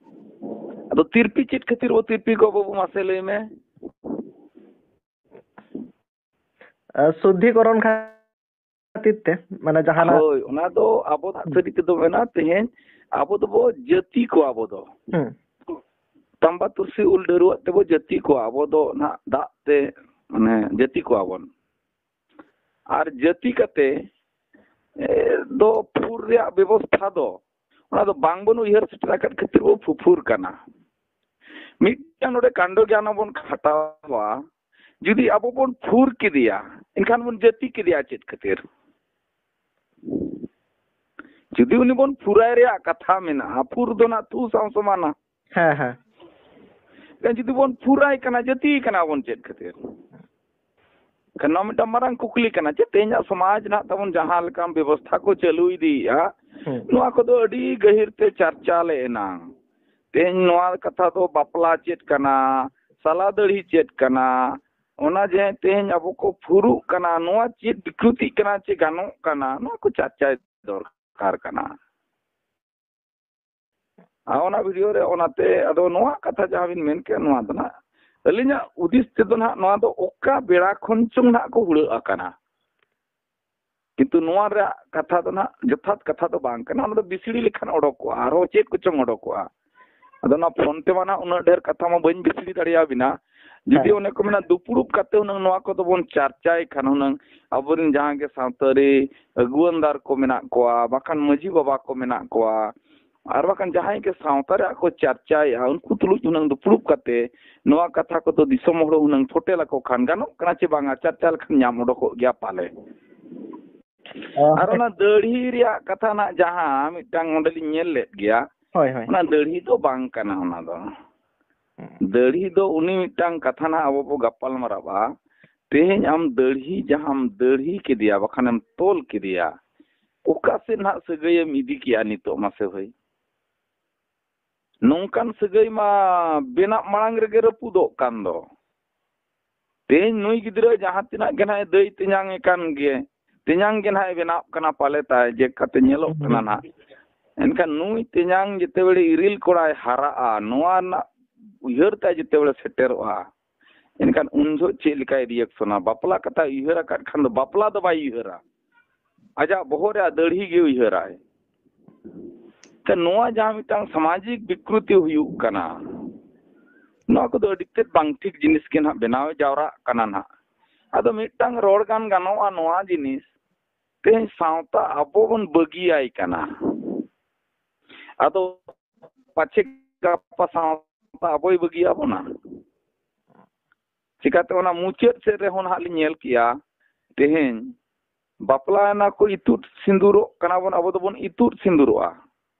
ᱟᱫᱚ ᱛᱤᱨᱯᱤ ᱪᱮᱫ ᱠᱷᱟᱹᱛᱤᱨ ᱵᱚ ᱛᱤᱨᱯᱤ ᱠᱚᱣᱟ ᱵᱟᱹᱵᱩ, ᱢᱟᱥᱮ ᱞᱟᱹᱭ ᱢᱮ? ᱟ, ᱥᱩᱫᱽᱫᱷᱤᱠᱚᱨᱚᱱ ᱠᱷᱟᱹᱛᱤᱨ ᱛᱮ, ᱢᱟᱱᱮ ᱡᱟᱦᱟᱱᱟᱜ ᱦᱳᱭ, ᱚᱱᱟ ᱫᱚ ᱟᱵᱚ ᱫᱟᱜ ᱦᱩᱸ᱾ ᱥᱟᱹᱨᱤ ᱛᱮᱫᱚ ᱢᱮᱱᱟ, ᱛᱮᱦᱮᱧ ᱟᱵᱚ ᱫᱚᱵᱚ ᱡᱟᱹᱛᱤ ᱠᱚᱣᱟ ᱟᱵᱚ ᱫᱚ᱾ ᱦᱩᱸ᱾ ᱛᱟᱢᱵᱟ ᱛᱩᱨᱥᱤ ᱩᱞ ᱰᱷᱟᱹᱨᱣᱟᱹᱜ ᱛᱮᱵᱚ ᱡᱟᱹᱛᱤ ᱠᱚᱣᱟ ᱟᱵᱚ ᱫᱚ ᱱᱟᱦᱟᱜ ᱫᱟᱜ ᱛᱮ, ᱢᱟᱱᱮ ᱡᱟᱹᱛᱤ ᱠᱚᱣᱟ ᱵᱚᱱ᱾ ᱟᱨ ᱡᱟᱹᱛᱤ ᱠᱟᱛᱮ, ᱮ, ᱫᱚ ᱯᱷᱩᱨ ᱨᱮᱭᱟᱜ ᱵᱮᱵᱚᱥᱛᱷᱟ ᱫᱚ ᱚᱱᱟ ᱫᱚ ᱵᱟᱝ ᱵᱚᱱ ᱩᱭᱦᱟᱹᱨ ᱥᱮᱴᱮᱨ ᱟᱠᱟᱫ ᱠᱷᱟᱹᱛᱤᱨ ᱵᱚ ᱯᱷᱩ-, ᱯᱷᱩᱨ ᱠᱟᱱᱟ᱾ ᱢᱤᱫᱴᱟᱝ ᱱᱚᱰᱮ ᱠᱟᱱᱰᱚ ᱜᱮᱭᱟᱱ ᱵᱚᱱ ᱠᱷᱟᱴᱟᱣᱟ᱾ ᱡᱩᱫᱤ ᱟᱵᱚ ᱵᱚᱱ ᱯᱷᱩᱨ ᱠᱮᱫᱮᱭᱟ, ᱮᱱᱠᱷᱟᱱ ᱵᱚᱱ ᱡᱟᱹᱛᱤ ᱠᱮᱫᱮᱭᱟ ᱪᱮᱫ ᱠᱷᱟᱹᱛᱤᱨ? ᱡᱩᱫᱤ ᱩᱱᱤ ᱵᱚᱱ ᱯᱷᱩᱨᱟᱭ ᱨᱮᱭᱟᱜ ᱠᱟᱛᱷᱟ ᱢᱮᱱᱟᱜᱼᱟ, ᱯᱷᱩᱨ ᱫᱚ ᱱᱟᱜ ᱛᱷᱩ ᱥᱟᱶ ᱥᱚᱢᱟᱱᱟ᱾ ᱦᱮᱸ, ᱦᱮᱸ᱾ ᱮᱱᱠᱷᱟᱱ ᱡᱩᱫᱤ ᱵᱚᱱ ᱯᱷᱩᱨᱟᱭ ᱠᱟᱱᱟ, ᱡᱟᱹᱛᱤ ᱠᱟᱱᱟ ᱵᱚᱱ ᱪᱮᱫ ᱠᱷᱟᱹᱛᱤᱨ? ᱮᱱᱠᱷᱟᱱ ᱱᱚᱣᱟ ᱢᱤᱫᱴᱟᱝ ᱢᱟᱨᱟᱝ ᱠᱩᱠᱞᱤ ᱠᱟᱱᱟ, ᱡᱮ ᱛᱮᱦᱮᱧᱟᱜ ᱥᱚᱢᱟᱡᱽ ᱱᱟᱜ ᱛᱟᱵᱚᱱ ᱡᱟᱦᱟᱸ ᱞᱮᱠᱟᱱ ᱵᱮᱵᱚᱥᱛᱷᱟ ᱠᱚ ᱪᱟᱹᱞᱩ ᱤᱫᱤᱭᱮᱫᱼᱟ, ᱦᱩᱸ᱾ ᱱᱚᱣᱟ ᱠᱚᱫᱚ ᱟᱹᱰᱤ ᱜᱟᱹᱦᱤᱨ ᱛᱮ ᱪᱟᱨᱪᱟ ᱞᱮ ᱮᱱᱟᱝ, ᱛᱮᱦᱮᱧ ᱱᱚᱣᱟ ᱠᱟᱛᱷᱟ ᱫᱚ ᱵᱟᱯᱞᱟ ᱪᱮᱫ ᱠᱟᱱᱟ, ᱥᱟᱞᱟ ᱫᱟᱹᱲᱦᱤ ᱪᱮᱫ ᱠᱟᱱᱟ, ᱚᱱᱟ ᱡᱮ ᱛᱮᱦᱮᱧ ᱟᱵᱚ ᱠᱚ ᱯᱷᱩᱨᱩᱜ ᱠᱟᱱᱟ, ᱱᱚᱣᱟ ᱪᱮᱫ ᱵᱤᱠᱨᱩᱛᱤᱜ ᱠᱟᱱᱟ, ᱪᱮᱫ ᱜᱟᱱᱚᱜ ᱠᱟᱱᱟ, ᱱᱚᱣᱟ ᱠᱚ ᱪᱟᱨᱪᱟᱭ ᱫᱚᱨᱠᱟᱨ ᱠᱟᱱᱟ᱾ ᱟᱨ ᱚᱱᱟ ᱵᱷᱤᱰᱤᱭᱳ ᱨᱮ ᱚᱱᱟᱛᱮ ᱟᱫᱚ ᱱᱚᱣᱟ ᱠᱟᱛᱷᱟ ᱡᱟᱦᱟᱸ ᱵᱤᱱ ᱢᱮᱱ ᱠᱮᱫ, ᱱᱚᱣᱟ ᱫᱚ ᱱᱟᱦᱟᱜ ᱟᱹᱞᱤᱧᱟᱜ ᱦᱩᱫᱤᱥ ᱛᱮᱫᱚ ᱱᱟᱦᱟᱜ ᱱᱚᱣᱟ ᱫᱚ ᱚᱠᱟ ᱵᱮᱲᱟ ᱠᱷᱚᱱ ᱪᱚᱝ ᱱᱟᱦᱟᱜ ᱠᱚ ᱦᱩᱲᱟᱹᱜ ᱟᱠᱟᱱᱟ᱾ ᱠᱤᱱᱛᱩ ᱱᱚᱣᱟ ᱨᱮᱭᱟᱜ ᱠᱟᱛᱷᱟ ᱫᱚ ᱱᱟᱦᱟᱜ ᱡᱚᱛᱷᱟᱛ ᱠᱟᱛᱷᱟ ᱫᱚ ᱵᱟᱝ ᱠᱟᱱᱟ᱾ ᱚᱱᱟ ᱫᱚ ᱵᱤᱥᱲᱤ ᱞᱮᱠᱷᱟᱱ ᱚᱰᱚᱠᱚᱜᱼᱟ, ᱟᱨᱦᱚᱸ ᱪᱮᱫ ᱠᱚᱪᱚᱝ ᱚᱰᱚᱠᱚᱜᱼᱟ᱾ ᱟᱫᱚ ᱚᱱᱟ ᱯᱷᱳᱱ ᱛᱮᱢᱟ ᱱᱟᱦᱟᱜ ᱩᱱᱟᱹᱜ ᱰᱷᱮᱨ ᱠᱟᱛᱷᱟ ᱢᱟ ᱵᱟᱹᱧ ᱵᱤᱥᱲᱤ ᱫᱟᱲᱮᱭᱟᱵᱤᱱᱟ᱾ ᱡᱩᱫᱤ ᱦᱮᱸ᱾ ᱚᱱᱮ ᱠᱚ ᱢᱮᱱᱟ, ᱫᱩᱯᱲᱩᱵ ᱠᱟᱛᱮ ᱦᱩᱱᱟᱹᱝ ᱱᱚᱣᱟ ᱠᱚᱫᱚ ᱵᱚᱱ ᱪᱟᱨᱪᱟᱭ ᱠᱷᱟᱱ, ᱦᱩᱱᱟᱹᱝ ᱟᱵᱚᱨᱮᱱ ᱡᱟᱦᱟᱸ ᱜᱮ ᱥᱟᱶᱛᱟ ᱨᱮ ᱟᱹᱜᱩᱣᱟᱹᱱᱫᱟᱨ ᱠᱚ ᱢᱮᱱᱟᱜ ᱠᱚᱣᱟ, ᱵᱟᱠᱷᱟᱱ ᱢᱟᱹᱡᱷᱤ ᱵᱟᱵᱟ ᱠᱚ ᱢᱮᱱᱟᱜ ᱠᱚᱣᱟ, ᱟᱨ ᱵᱟᱠᱷᱟᱱ ᱡᱟᱦᱟᱸᱭ ᱜᱮ ᱥᱟᱶᱛᱟ ᱨᱮᱭᱟᱜ ᱠᱚ ᱪᱟᱨᱪᱟᱭᱮᱫᱼᱟ, ᱩᱱᱠᱩ ᱛᱩᱞᱩᱡ ᱦᱩᱱᱟᱹᱝ ᱫᱩᱯᱲᱩᱵ ᱠᱟᱛᱮ ᱱᱚᱣᱟ ᱠᱟᱛᱷᱟ ᱠᱚᱫᱚ ᱫᱤᱥᱚᱢ ᱦᱚᱲ ᱦᱩᱱᱟᱹᱝ ᱯᱷᱚᱴᱮᱞ ᱟᱠᱚ ᱠᱷᱟᱱ ᱜᱟᱱᱚᱜ ᱠᱟᱱᱟ ᱪᱮ ᱵᱟᱝᱟ, ᱪᱟᱨᱪᱟ ᱞᱮᱠᱷᱟᱱ ᱧᱟᱢ ᱚᱰᱚᱠᱚᱜ ᱜᱮᱭᱟ ᱯᱟᱞᱮ᱾ ᱚ, ᱟᱨ ᱚᱱᱟ ᱫᱟᱹᱲᱦᱤ ᱨᱮᱭᱟᱜ ᱠᱟᱛᱷᱟ ᱱᱟᱜ ᱡᱟᱦᱟᱸ ᱢᱤᱫᱴᱟᱝ ᱚᱸᱰᱮᱞᱤᱧ ᱧᱮᱞ ᱞᱮᱫ ᱜᱮᱭᱟ, ᱦᱳᱭ, ᱦᱳᱭ᱾ ᱚᱱᱟ ᱫᱟᱹᱲᱦᱤ ᱫᱚ ᱵᱟᱝ ᱠᱟᱱᱟ ᱚᱱᱟ ᱫᱚ᱾ ᱦᱩᱸ᱾ ᱫᱟᱹᱲᱦᱤ ᱫᱚ ᱩᱱᱤ ᱢᱤᱫᱴᱟᱝ ᱠᱟᱛᱷᱟ ᱱᱟᱜ ᱟᱵᱚ ᱵᱚ ᱜᱟᱯᱟᱞ ᱢᱟᱨᱟᱣᱟ᱾ ᱛᱮᱦᱮᱧ ᱟᱢ ᱫᱟᱹᱲᱦᱤ ᱡᱟᱦᱟᱸᱢ ᱫᱟᱹᱲᱦᱤ ᱠᱮᱫᱮᱭᱟ, ᱵᱟᱠᱷᱟᱱᱮᱢ ᱛᱚᱞ ᱠᱮᱫᱮᱭᱟ, ᱚᱠᱟ ᱥᱮᱫ ᱱᱟᱜ ᱥᱟᱹᱜᱟᱹᱭᱮᱢ ᱤᱫᱤ ᱠᱮᱜᱼᱟ ᱱᱤᱛᱚᱜ ᱢᱟᱥᱮ ᱵᱷᱟᱹᱭ? ᱱᱚᱝᱠᱟᱱ ᱥᱟᱹᱜᱟᱹᱭ ᱢᱟ ᱵᱮᱱᱟᱜ ᱢᱟᱲᱟᱝ ᱨᱮᱜᱮ ᱨᱟᱹᱯᱩᱫᱚᱜ ᱠᱟᱱ ᱫᱚ᱾ ᱛᱮᱦᱮᱧ ᱱᱩᱭ ᱜᱤᱫᱽᱨᱟᱹ ᱡᱟᱦᱟᱸ ᱛᱤᱱᱟᱹᱜ ᱜᱮ ᱱᱟᱦᱟᱜ ᱮ ᱫᱟᱹᱭ ᱛᱮᱧᱟᱝ ᱮ ᱠᱟᱱ ᱜᱮ, ᱛᱮᱧᱟᱝ ᱜᱮ ᱱᱟᱦᱟᱜ ᱮ ᱵᱮᱱᱟᱜ ᱠᱟᱱᱟ ᱯᱟᱞᱮ ᱛᱟᱭ, ᱡᱮ ᱠᱟᱛᱮ ᱧᱮᱞᱚᱜ ᱠᱟᱱᱟ ᱱᱟᱦᱟᱜ᱾ ᱮᱱᱠᱷᱟᱱ ᱱᱩᱭ ᱛᱮᱧᱟᱝ ᱡᱮᱛᱮ ᱵᱮᱲᱮ ᱤᱨᱤᱞ ᱠᱚᱲᱟᱭ ᱦᱟᱨᱟᱜᱼᱟ, ᱱᱚᱣᱟ ᱨᱮᱱᱟᱜ ᱩᱭᱦᱟᱹᱨ ᱛᱟᱭ ᱡᱮᱛᱮ ᱵᱮᱲᱮ ᱥᱮᱴᱮᱨᱚᱜᱼᱟ, ᱮᱱᱠᱷᱟᱱ ᱩᱱ ᱡᱚᱦᱚᱜ ᱪᱮᱫ ᱞᱮᱠᱟᱭ ᱨᱤᱭᱮᱠᱥᱚᱱᱟ? ᱵᱟᱯᱞᱟ ᱠᱟᱛᱷᱟᱭ ᱩᱭᱦᱟᱹᱨ ᱟᱠᱟᱫ ᱠᱷᱟᱱ ᱫᱚ ᱵᱟᱯᱞᱟ ᱫᱚ ᱵᱟᱭ ᱩᱭᱦᱟᱹᱨᱟ᱾ ᱟᱡᱟᱜ ᱵᱚᱦᱚᱜ ᱨᱮᱭᱟᱜ ᱫᱟᱹᱲᱦᱤ ᱜᱮ ᱩᱭᱦᱟᱹᱨᱟᱭ᱾ ᱛᱚ ᱱᱚᱣᱟ ᱡᱟᱦᱟᱸ ᱢᱤᱫᱴᱟᱝ ᱥᱟᱢᱟᱡᱤᱠ ᱵᱤᱠᱨᱩᱛᱤ ᱦᱩᱭᱩᱜ ᱠᱟᱱᱟ, ᱱᱚᱣᱟ ᱠᱚᱫᱚ ᱟᱹᱰᱤ ᱛᱮᱫ ᱵᱟᱝ ᱴᱷᱤᱠ ᱡᱤᱱᱤᱥ ᱜᱮ ᱱᱟᱦᱟᱜ ᱵᱮᱱᱟᱣ ᱡᱟᱣᱨᱟᱜ ᱠᱟᱱᱟ ᱱᱟᱦᱟᱜ᱾ ᱟᱫᱚ ᱢᱤᱫᱴᱟᱝ ᱨᱚᱲ ᱜᱟᱱ ᱜᱟᱱᱚᱜᱼᱟ ᱱᱚᱣᱟ ᱡᱤᱱᱤᱥ, ᱛᱮᱦᱮᱧ ᱥᱟᱶᱛᱟ ᱟᱵᱚ ᱵᱚᱱ ᱵᱟᱹᱜᱤᱭᱟᱭ ᱠᱟᱱᱟ᱾ ᱟᱫᱚ ᱯᱟᱪᱷᱮ ᱜᱟᱯᱟ ᱥᱟᱶᱛᱟ ᱟᱵᱚᱭ ᱵᱟᱹᱜᱤᱭᱟᱵᱚᱱᱟ᱾ ᱪᱤᱠᱟᱹᱛᱮ ᱚᱱᱟ ᱢᱩᱪᱟᱹᱫ ᱥᱮᱫ ᱨᱮᱦᱚᱸ ᱱᱟᱦᱟᱜ ᱞᱤᱧ ᱧᱮᱞ ᱠᱮᱜᱼᱟ, ᱛᱮᱦᱮᱧ ᱵᱟᱯᱞᱟᱭᱮᱱᱟ ᱠᱚ, ᱤᱛᱩᱫ ᱥᱤᱸᱫᱩᱨᱚᱜ ᱠᱟᱱᱟ ᱵᱚᱱ, ᱟᱵᱚ ᱫᱚᱵᱚᱱ ᱤᱛᱩᱫ ᱥᱤᱸᱫᱩᱨᱚᱜᱼᱟ᱾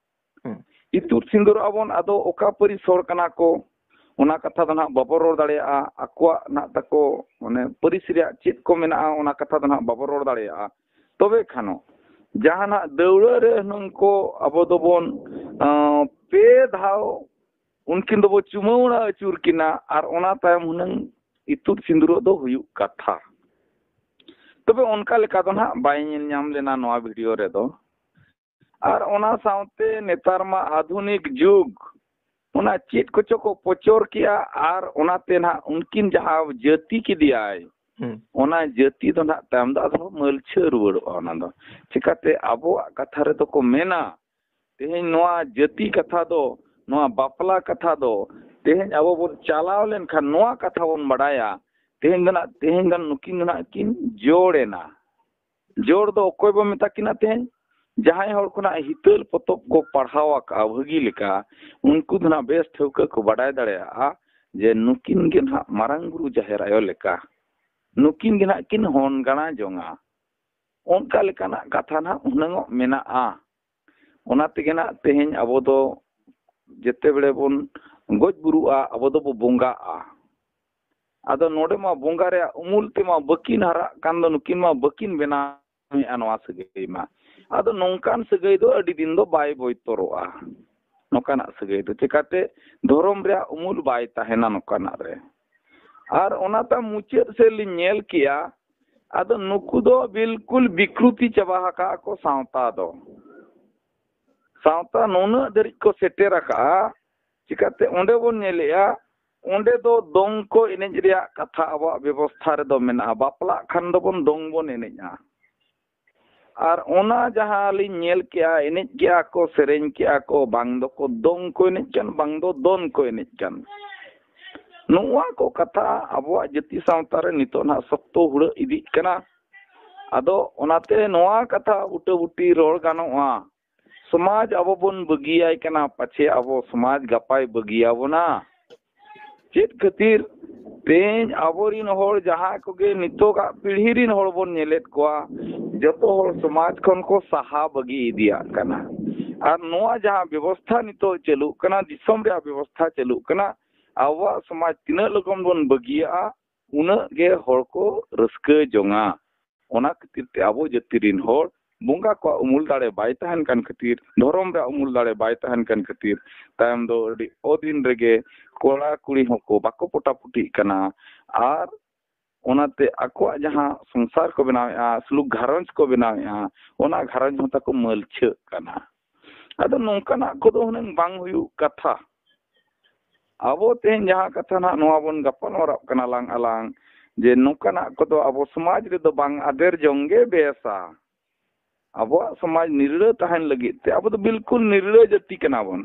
ᱦᱩᱸ᱾ ᱤᱛᱩᱫ ᱥᱤᱸᱫᱩᱨᱚᱜ ᱟᱵᱚᱱ, ᱟᱫᱚ ᱚᱠᱟ ᱯᱟᱹᱨᱤᱥ ᱦᱚᱲ ᱠᱟᱱᱟ ᱠᱚ, ᱚᱱᱟ ᱠᱟᱛᱷᱟ ᱫᱚ ᱱᱟᱦᱟᱜ ᱵᱟᱵᱚ ᱨᱚᱲ ᱫᱟᱲᱮᱭᱟᱜᱼᱟ᱾ ᱟᱠᱚᱣᱟᱜ ᱱᱟᱦᱟᱜ ᱛᱟᱠᱚ ᱢᱟᱱᱮ ᱯᱟᱹᱨᱤᱥ ᱨᱮᱭᱟᱜ ᱪᱮᱫ ᱠᱚ ᱢᱮᱱᱟᱜᱼᱟ, ᱚᱱᱟ ᱠᱟᱛᱷᱟ ᱫᱚ ᱱᱟᱦᱟᱜ ᱵᱟᱵᱚ ᱨᱚᱲ ᱫᱟᱲᱮᱭᱟᱜᱼᱟ᱾ ᱛᱚᱵᱮ ᱠᱷᱟᱱᱚ ᱡᱟᱦᱟᱱᱟᱜ ᱫᱟᱹᱣᱲᱟᱹ ᱨᱮ ᱦᱩᱱᱟᱹᱝ ᱠᱚ ᱟᱵᱚ ᱫᱚᱵᱚᱱ, ᱟᱸ, ᱯᱮ ᱫᱷᱟᱣ ᱩᱱᱠᱤᱱ ᱫᱚᱵᱚ ᱪᱩᱢᱟᱹᱲᱟ ᱟᱹᱪᱩᱨ ᱠᱤᱱᱟ ᱟᱨ ᱚᱱᱟ ᱛᱟᱭᱚᱢ ᱦᱩᱱᱟᱹᱝ ᱤᱛᱩᱫ ᱥᱤᱸᱫᱩᱨᱚᱜ ᱫᱚ ᱦᱩᱭᱩᱜ ᱠᱟᱛᱷᱟ᱾ ᱛᱚᱵᱮ ᱚᱱᱠᱟ ᱞᱮᱠᱟ ᱫᱚ ᱱᱟᱦᱟᱜ ᱵᱟᱭ ᱧᱮᱞ ᱧᱟᱢ ᱞᱮᱱᱟ ᱱᱚᱣᱟ ᱵᱷᱤᱰᱤᱭᱳ ᱨᱮᱫᱚ᱾ ᱟᱨ ᱚᱱᱟ ᱥᱟᱶᱛᱮ ᱱᱮᱛᱟᱨ ᱢᱟ ᱟᱫᱷᱩᱱᱤᱠ ᱡᱩᱜᱽ, ᱚᱱᱟ ᱪᱮᱫ ᱠᱚᱪᱚ ᱠᱚ ᱯᱚᱪᱚᱨ ᱠᱮᱜᱼᱟ ᱟᱨ ᱚᱱᱟᱛᱮ ᱱᱟᱦᱟᱜ ᱩᱱᱠᱤᱱ ᱡᱟᱦᱟᱸ ᱡᱟᱹᱛᱤ ᱠᱮᱫᱮᱭᱟᱭ, ᱦᱩᱸ᱾ ᱚᱱᱟ ᱡᱟᱹᱛᱤ ᱫᱚ ᱱᱟᱦᱟᱜ ᱛᱟᱭᱚᱢ ᱫᱚ ᱟᱫᱚ ᱢᱟᱹᱞᱪᱷᱟᱹ ᱨᱩᱣᱟᱹᱲᱚᱜᱼᱟ᱾ ᱚᱱᱟ ᱫᱚ ᱪᱤᱠᱟᱹᱛᱮ ᱟᱵᱚᱣᱟᱜ ᱠᱟᱛᱷᱟ ᱨᱮᱫᱚ ᱠᱚ ᱢᱮᱱᱟ, ᱛᱮᱦᱮᱧ ᱱᱚᱣᱟ ᱡᱟᱹᱛᱤ ᱠᱟᱛᱷᱟ ᱫᱚ, ᱱᱚᱣᱟ ᱵᱟᱯᱞᱟ ᱠᱟᱛᱷᱟ ᱫᱚ, ᱛᱮᱦᱮᱧ ᱟᱵᱚ ᱵᱚᱱ ᱪᱟᱞᱟᱣ ᱞᱮᱱᱠᱷᱟᱱ ᱱᱚᱣᱟ ᱠᱟᱛᱷᱟ ᱵᱚᱱ ᱵᱟᱰᱟᱭᱟ, ᱛᱮᱦᱮᱧ ᱫᱚ ᱱᱟᱜ, ᱛᱮᱦᱮᱧ ᱫᱚ ᱱᱩᱠᱤᱱ ᱫᱚ ᱱᱟᱜ ᱠᱤᱱ ᱡᱳᱲ ᱮᱱᱟ᱾ ᱡᱳᱲ ᱫᱚ ᱚᱠᱚᱭ ᱵᱚ ᱢᱮᱛᱟ ᱠᱤᱱᱟ ᱛᱮᱦᱮᱧ? ᱡᱟᱦᱟᱸᱭ ᱦᱚᱲ ᱠᱷᱚᱱᱟᱜ ᱦᱤᱛᱟᱹᱞ ᱯᱚᱛᱚᱵ ᱠᱚ ᱯᱟᱲᱦᱟᱣ ᱟᱠᱟᱫᱼᱟ ᱵᱷᱟᱹᱜᱤ ᱞᱮᱠᱟ, ᱩᱱᱠᱩ ᱫᱚ ᱱᱟᱜ ᱵᱮᱥ ᱴᱷᱟᱹᱣᱠᱟᱹ ᱠᱚ ᱵᱟᱰᱟᱭ ᱫᱟᱲᱮᱭᱟᱜᱼᱟ ᱡᱮ ᱱᱩᱠᱤᱱ ᱜᱮ ᱱᱟᱜ ᱢᱟᱨᱟᱝ ᱵᱩᱨᱩ ᱡᱟᱦᱮᱨ ᱟᱭᱳ ᱞᱮᱠᱟ, ᱱᱩᱠᱤᱱ ᱜᱮ ᱱᱟᱜ ᱠᱤᱱ ᱦᱚᱱ ᱜᱟᱬᱟ ᱡᱚᱝᱟ᱾ ᱚᱱᱠᱟ ᱞᱮᱠᱟᱱᱟᱜ ᱠᱟᱛᱷᱟ ᱱᱟᱜ ᱦᱩᱱᱟᱹᱝ ᱚᱜ ᱢᱮᱱᱟᱜᱼᱟ᱾ ᱚᱱᱟ ᱛᱮᱜᱮ ᱱᱟᱜ ᱛᱮᱦᱮᱧ ᱟᱵᱚ ᱫᱚ ᱡᱮᱛᱮ ᱵᱮᱲᱮ ᱵᱚᱱ ᱜᱚᱡ ᱵᱩᱨᱩᱜᱼᱟ, ᱟᱵᱚ ᱫᱚᱵᱚ ᱵᱚᱸᱜᱟᱜᱼᱟ᱾ ᱟᱫᱚ ᱱᱚᱰᱮ ᱢᱟ ᱵᱚᱸᱜᱟ ᱨᱮᱭᱟᱜ ᱩᱢᱩᱞ ᱛᱮᱢᱟ ᱵᱟᱹᱠᱤᱱ ᱦᱟᱨᱟᱜ ᱠᱟᱱ ᱫᱚ, ᱱᱩᱠᱤᱱ ᱢᱟ ᱵᱟᱹᱠᱤᱱ ᱵᱮᱱᱟᱣᱮᱫᱼᱟ ᱱᱚᱣᱟ ᱥᱟᱹᱜᱟᱹᱭ ᱢᱟ᱾ ᱟᱫᱚ ᱱᱚᱝᱠᱟᱱ ᱥᱟᱹᱜᱟᱹᱭ ᱫᱚ ᱟᱹᱰᱤ ᱫᱤᱱ ᱫᱚ ᱵᱟᱭ ᱵᱚᱭᱛᱚᱨᱚᱜᱼᱟ᱾ ᱱᱚᱝᱠᱟᱱᱟᱜ ᱥᱟᱹᱜᱟᱹᱭ ᱫᱚ ᱪᱤᱠᱟᱹᱛᱮ ᱫᱷᱚᱨᱚᱢ ᱨᱮᱭᱟᱜ ᱩᱢᱩᱞ ᱵᱟᱭ ᱛᱟᱦᱮᱱᱟ ᱱᱚᱝᱠᱟᱱᱟᱜ ᱨᱮ᱾ ᱟᱨ ᱚᱱᱟ ᱛᱟᱭᱚᱢ ᱢᱩᱪᱟᱹᱫ ᱥᱮᱫ ᱞᱤᱧ ᱧᱮᱞ ᱠᱮᱜᱼᱟ, ᱟᱫᱚ ᱱᱩᱠᱩ ᱫᱚ ᱵᱤᱞᱠᱩᱞ ᱵᱤᱠᱨᱩᱛᱤ ᱪᱟᱵᱟ ᱟᱠᱟᱫ ᱠᱚ ᱥᱟᱶᱛᱟ ᱫᱚ᱾ ᱥᱟᱶᱛᱟ ᱱᱩᱱᱟᱹᱜ ᱫᱷᱟᱹᱨᱤᱡ ᱠᱚ ᱥᱮᱴᱮᱨ ᱟᱠᱟᱫᱼᱟ, ᱪᱤᱠᱟᱹᱛᱮ ᱚᱸᱰᱮ ᱵᱚᱱ ᱧᱮᱞᱮᱜᱼᱟ, ᱚᱸᱰᱮ ᱫᱚ ᱫᱚᱝ ᱠᱚ ᱮᱱᱮᱡ ᱨᱮᱭᱟᱜ ᱠᱟᱛᱷᱟ ᱟᱵᱚᱣᱟᱜ ᱵᱮᱵᱚᱥᱛᱷᱟ ᱨᱮᱫᱚ ᱢᱮᱱᱟᱜᱼᱟ᱾ ᱵᱟᱯᱞᱟᱜ ᱠᱷᱟᱱ ᱫᱚᱵᱚᱱ ᱫᱚᱝ ᱵᱚᱱ ᱮᱱᱮᱡᱼᱟ᱾ ᱟᱨ ᱚᱱᱟ ᱡᱟᱦᱟᱸ ᱞᱤᱧ ᱧᱮᱞ ᱠᱮᱜᱼᱟ, ᱮᱱᱮᱡ ᱠᱮᱜᱼᱟ ᱠᱚ, ᱥᱮᱨᱮᱧ ᱠᱮᱜᱼᱟ ᱠᱚ, ᱵᱟᱝ ᱫᱚᱠᱚ ᱫᱚᱝ ᱠᱚ ᱮᱱᱮᱡ ᱠᱟᱱ, ᱵᱟᱝ ᱫᱚ ᱫᱚᱱ ᱠᱚ ᱮᱱᱮᱡ ᱠᱟᱱ᱾ ᱱᱚᱣᱟ ᱠᱚ ᱠᱟᱛᱷᱟ ᱟᱵᱚᱣᱟᱜ ᱡᱟᱹᱛᱤ ᱥᱟᱶᱛᱟ ᱨᱮ ᱱᱤᱛᱚᱜ ᱱᱟᱦᱟᱜ ᱥᱚᱠᱛᱚ ᱦᱩᱲᱟᱹᱜ ᱤᱫᱤᱜ ᱠᱟᱱᱟ᱾ ᱟᱫᱚ ᱚᱱᱟᱛᱮ ᱱᱚᱣᱟ ᱠᱟᱛᱷᱟ ᱵᱩᱴᱟᱹᱵᱩᱴᱤ ᱨᱚᱲ ᱜᱟᱱᱚᱜᱼᱟ, ᱥᱚᱢᱟᱡᱽ ᱟᱵᱚ ᱵᱚᱱ ᱵᱟᱹᱜᱤᱭᱟᱭ ᱠᱟᱱᱟ, ᱯᱟᱪᱷᱮ ᱟᱵᱚ ᱥᱚᱢᱟᱡᱽ ᱜᱟᱯᱟᱭ ᱵᱟᱹᱜᱤᱭᱟᱵᱚᱱᱟ᱾ ᱪᱮᱫ ᱠᱷᱟᱹᱛᱤᱨ? ᱛᱮᱦᱮᱧ ᱟᱵᱚᱨᱤᱱ ᱦᱚᱲ ᱡᱟᱦᱟᱸ ᱠᱚᱜᱮ ᱱᱤᱛᱚᱜᱟᱜ ᱯᱤᱲᱦᱤ ᱨᱤᱱ ᱦᱚᱲ ᱵᱚᱱ ᱧᱮᱞᱮᱫ ᱠᱚᱣᱟ, ᱡᱚᱛᱚ ᱦᱚᱲ ᱥᱚᱢᱟᱡᱽ ᱠᱷᱚᱱ ᱠᱚ ᱥᱟᱦᱟ ᱵᱟᱹᱜᱤ ᱤᱫᱤᱭᱟᱜ ᱠᱟᱱᱟ᱾ ᱟᱨ ᱱᱚᱣᱟ ᱡᱟᱦᱟᱸ ᱵᱮᱵᱚᱥᱛᱷᱟ ᱱᱤᱛᱚᱜ ᱪᱟᱹᱞᱩᱜ ᱠᱟᱱᱟ, ᱫᱤᱥᱚᱢ ᱨᱮᱭᱟᱜ ᱵᱮᱵᱚᱥᱛᱷᱟ ᱪᱟᱹᱞᱩᱜ ᱠᱟᱱᱟ, ᱟᱵᱚᱣᱟᱜ ᱥᱚᱢᱟᱡᱽ ᱛᱤᱱᱟᱹᱜ ᱞᱚᱜᱚᱱ ᱵᱚᱱ ᱵᱟᱹᱜᱤᱭᱟᱜᱼᱟ, ᱩᱱᱟᱹᱜ ᱜᱮ ᱦᱚᱲ ᱠᱚ ᱨᱟᱹᱥᱠᱟᱹ ᱡᱚᱝᱟ᱾ ᱚᱱᱟ ᱠᱷᱟᱹᱛᱤᱨ ᱛᱮ ᱟᱵᱚ ᱡᱟᱹᱛᱤ ᱨᱤᱱ ᱦᱚᱲ ᱵᱚᱸᱜᱟ ᱠᱚᱣᱟᱜ ᱩᱢᱩᱞ ᱫᱟᱲᱮ ᱵᱟᱭ ᱛᱟᱦᱮᱱ ᱠᱟᱱ ᱠᱷᱟᱹᱛᱤᱨ, ᱫᱷᱚᱨᱚᱢ ᱨᱮᱭᱟᱜ ᱩᱢᱩᱞ ᱫᱟᱲᱮ ᱵᱟᱭ ᱛᱟᱦᱮᱱ ᱠᱟᱱ ᱠᱷᱟᱹᱛᱤᱨ, ᱛᱟᱭᱚᱢ ᱫᱚ ᱟᱹᱰᱤ ᱚᱫᱤᱱ ᱨᱮᱜᱮ ᱠᱚᱲᱟ ᱠᱩᱲᱤ ᱦᱚᱸᱠᱚ ᱵᱟᱠᱚ ᱯᱚᱴᱟᱯᱩᱴᱤᱜ ᱠᱟᱱᱟ᱾ ᱟᱨ ᱚᱱᱟᱛᱮ ᱟᱠᱚᱣᱟᱜ ᱡᱟᱦᱟᱸ ᱥᱚᱝᱥᱟᱨ ᱠᱚ ᱵᱮᱱᱟᱣᱮᱫᱼᱟ, ᱥᱩᱞᱩᱠ ᱜᱷᱟᱨᱚᱸᱡᱽ ᱠᱚ ᱵᱮᱱᱟᱣᱮᱫᱼᱟ, ᱚᱱᱟ ᱜᱷᱟᱨᱚᱸᱡᱽ ᱦᱚᱸ ᱛᱟᱠᱚ ᱢᱟᱹᱞᱪᱷᱟᱹᱜ ᱠᱟᱱᱟ᱾ ᱟᱫᱚ ᱱᱚᱝᱠᱟᱱᱟᱜ ᱠᱚᱫᱚ ᱦᱩᱱᱟᱹᱝ ᱵᱟᱝ ᱦᱩᱭᱩᱜ ᱠᱟᱛᱷᱟ᱾ ᱟᱵᱚ ᱛᱮᱦᱮᱧ ᱡᱟᱦᱟᱸ ᱠᱟᱛᱷᱟ ᱱᱟᱦᱟᱜ ᱱᱚᱣᱟ ᱵᱚᱱ ᱜᱟᱯᱟᱞ ᱢᱟᱨᱟᱜ ᱠᱟᱱᱟ ᱞᱟᱝ ᱟᱞᱟᱝ, ᱡᱮ ᱱᱚᱝᱠᱟᱱᱟᱜ ᱠᱚᱫᱚ ᱟᱵᱚ ᱥᱚᱢᱟᱡᱽ ᱨᱮᱫᱚ ᱵᱟᱝ ᱟᱫᱮᱨ ᱡᱚᱝ ᱜᱮ ᱵᱮᱥᱟ᱾ ᱟᱵᱚᱣᱟᱜ ᱥᱚᱢᱟᱡᱽ ᱱᱤᱨᱲᱟᱹ ᱛᱟᱦᱮᱱ ᱞᱟᱹᱜᱤᱫ ᱛᱮ ᱟᱵᱚ ᱫᱚ ᱵᱤᱞᱠᱩᱞ ᱱᱤᱨᱲᱟᱹ ᱡᱟᱹᱛᱤ ᱠᱟᱱᱟ ᱵᱚᱱ᱾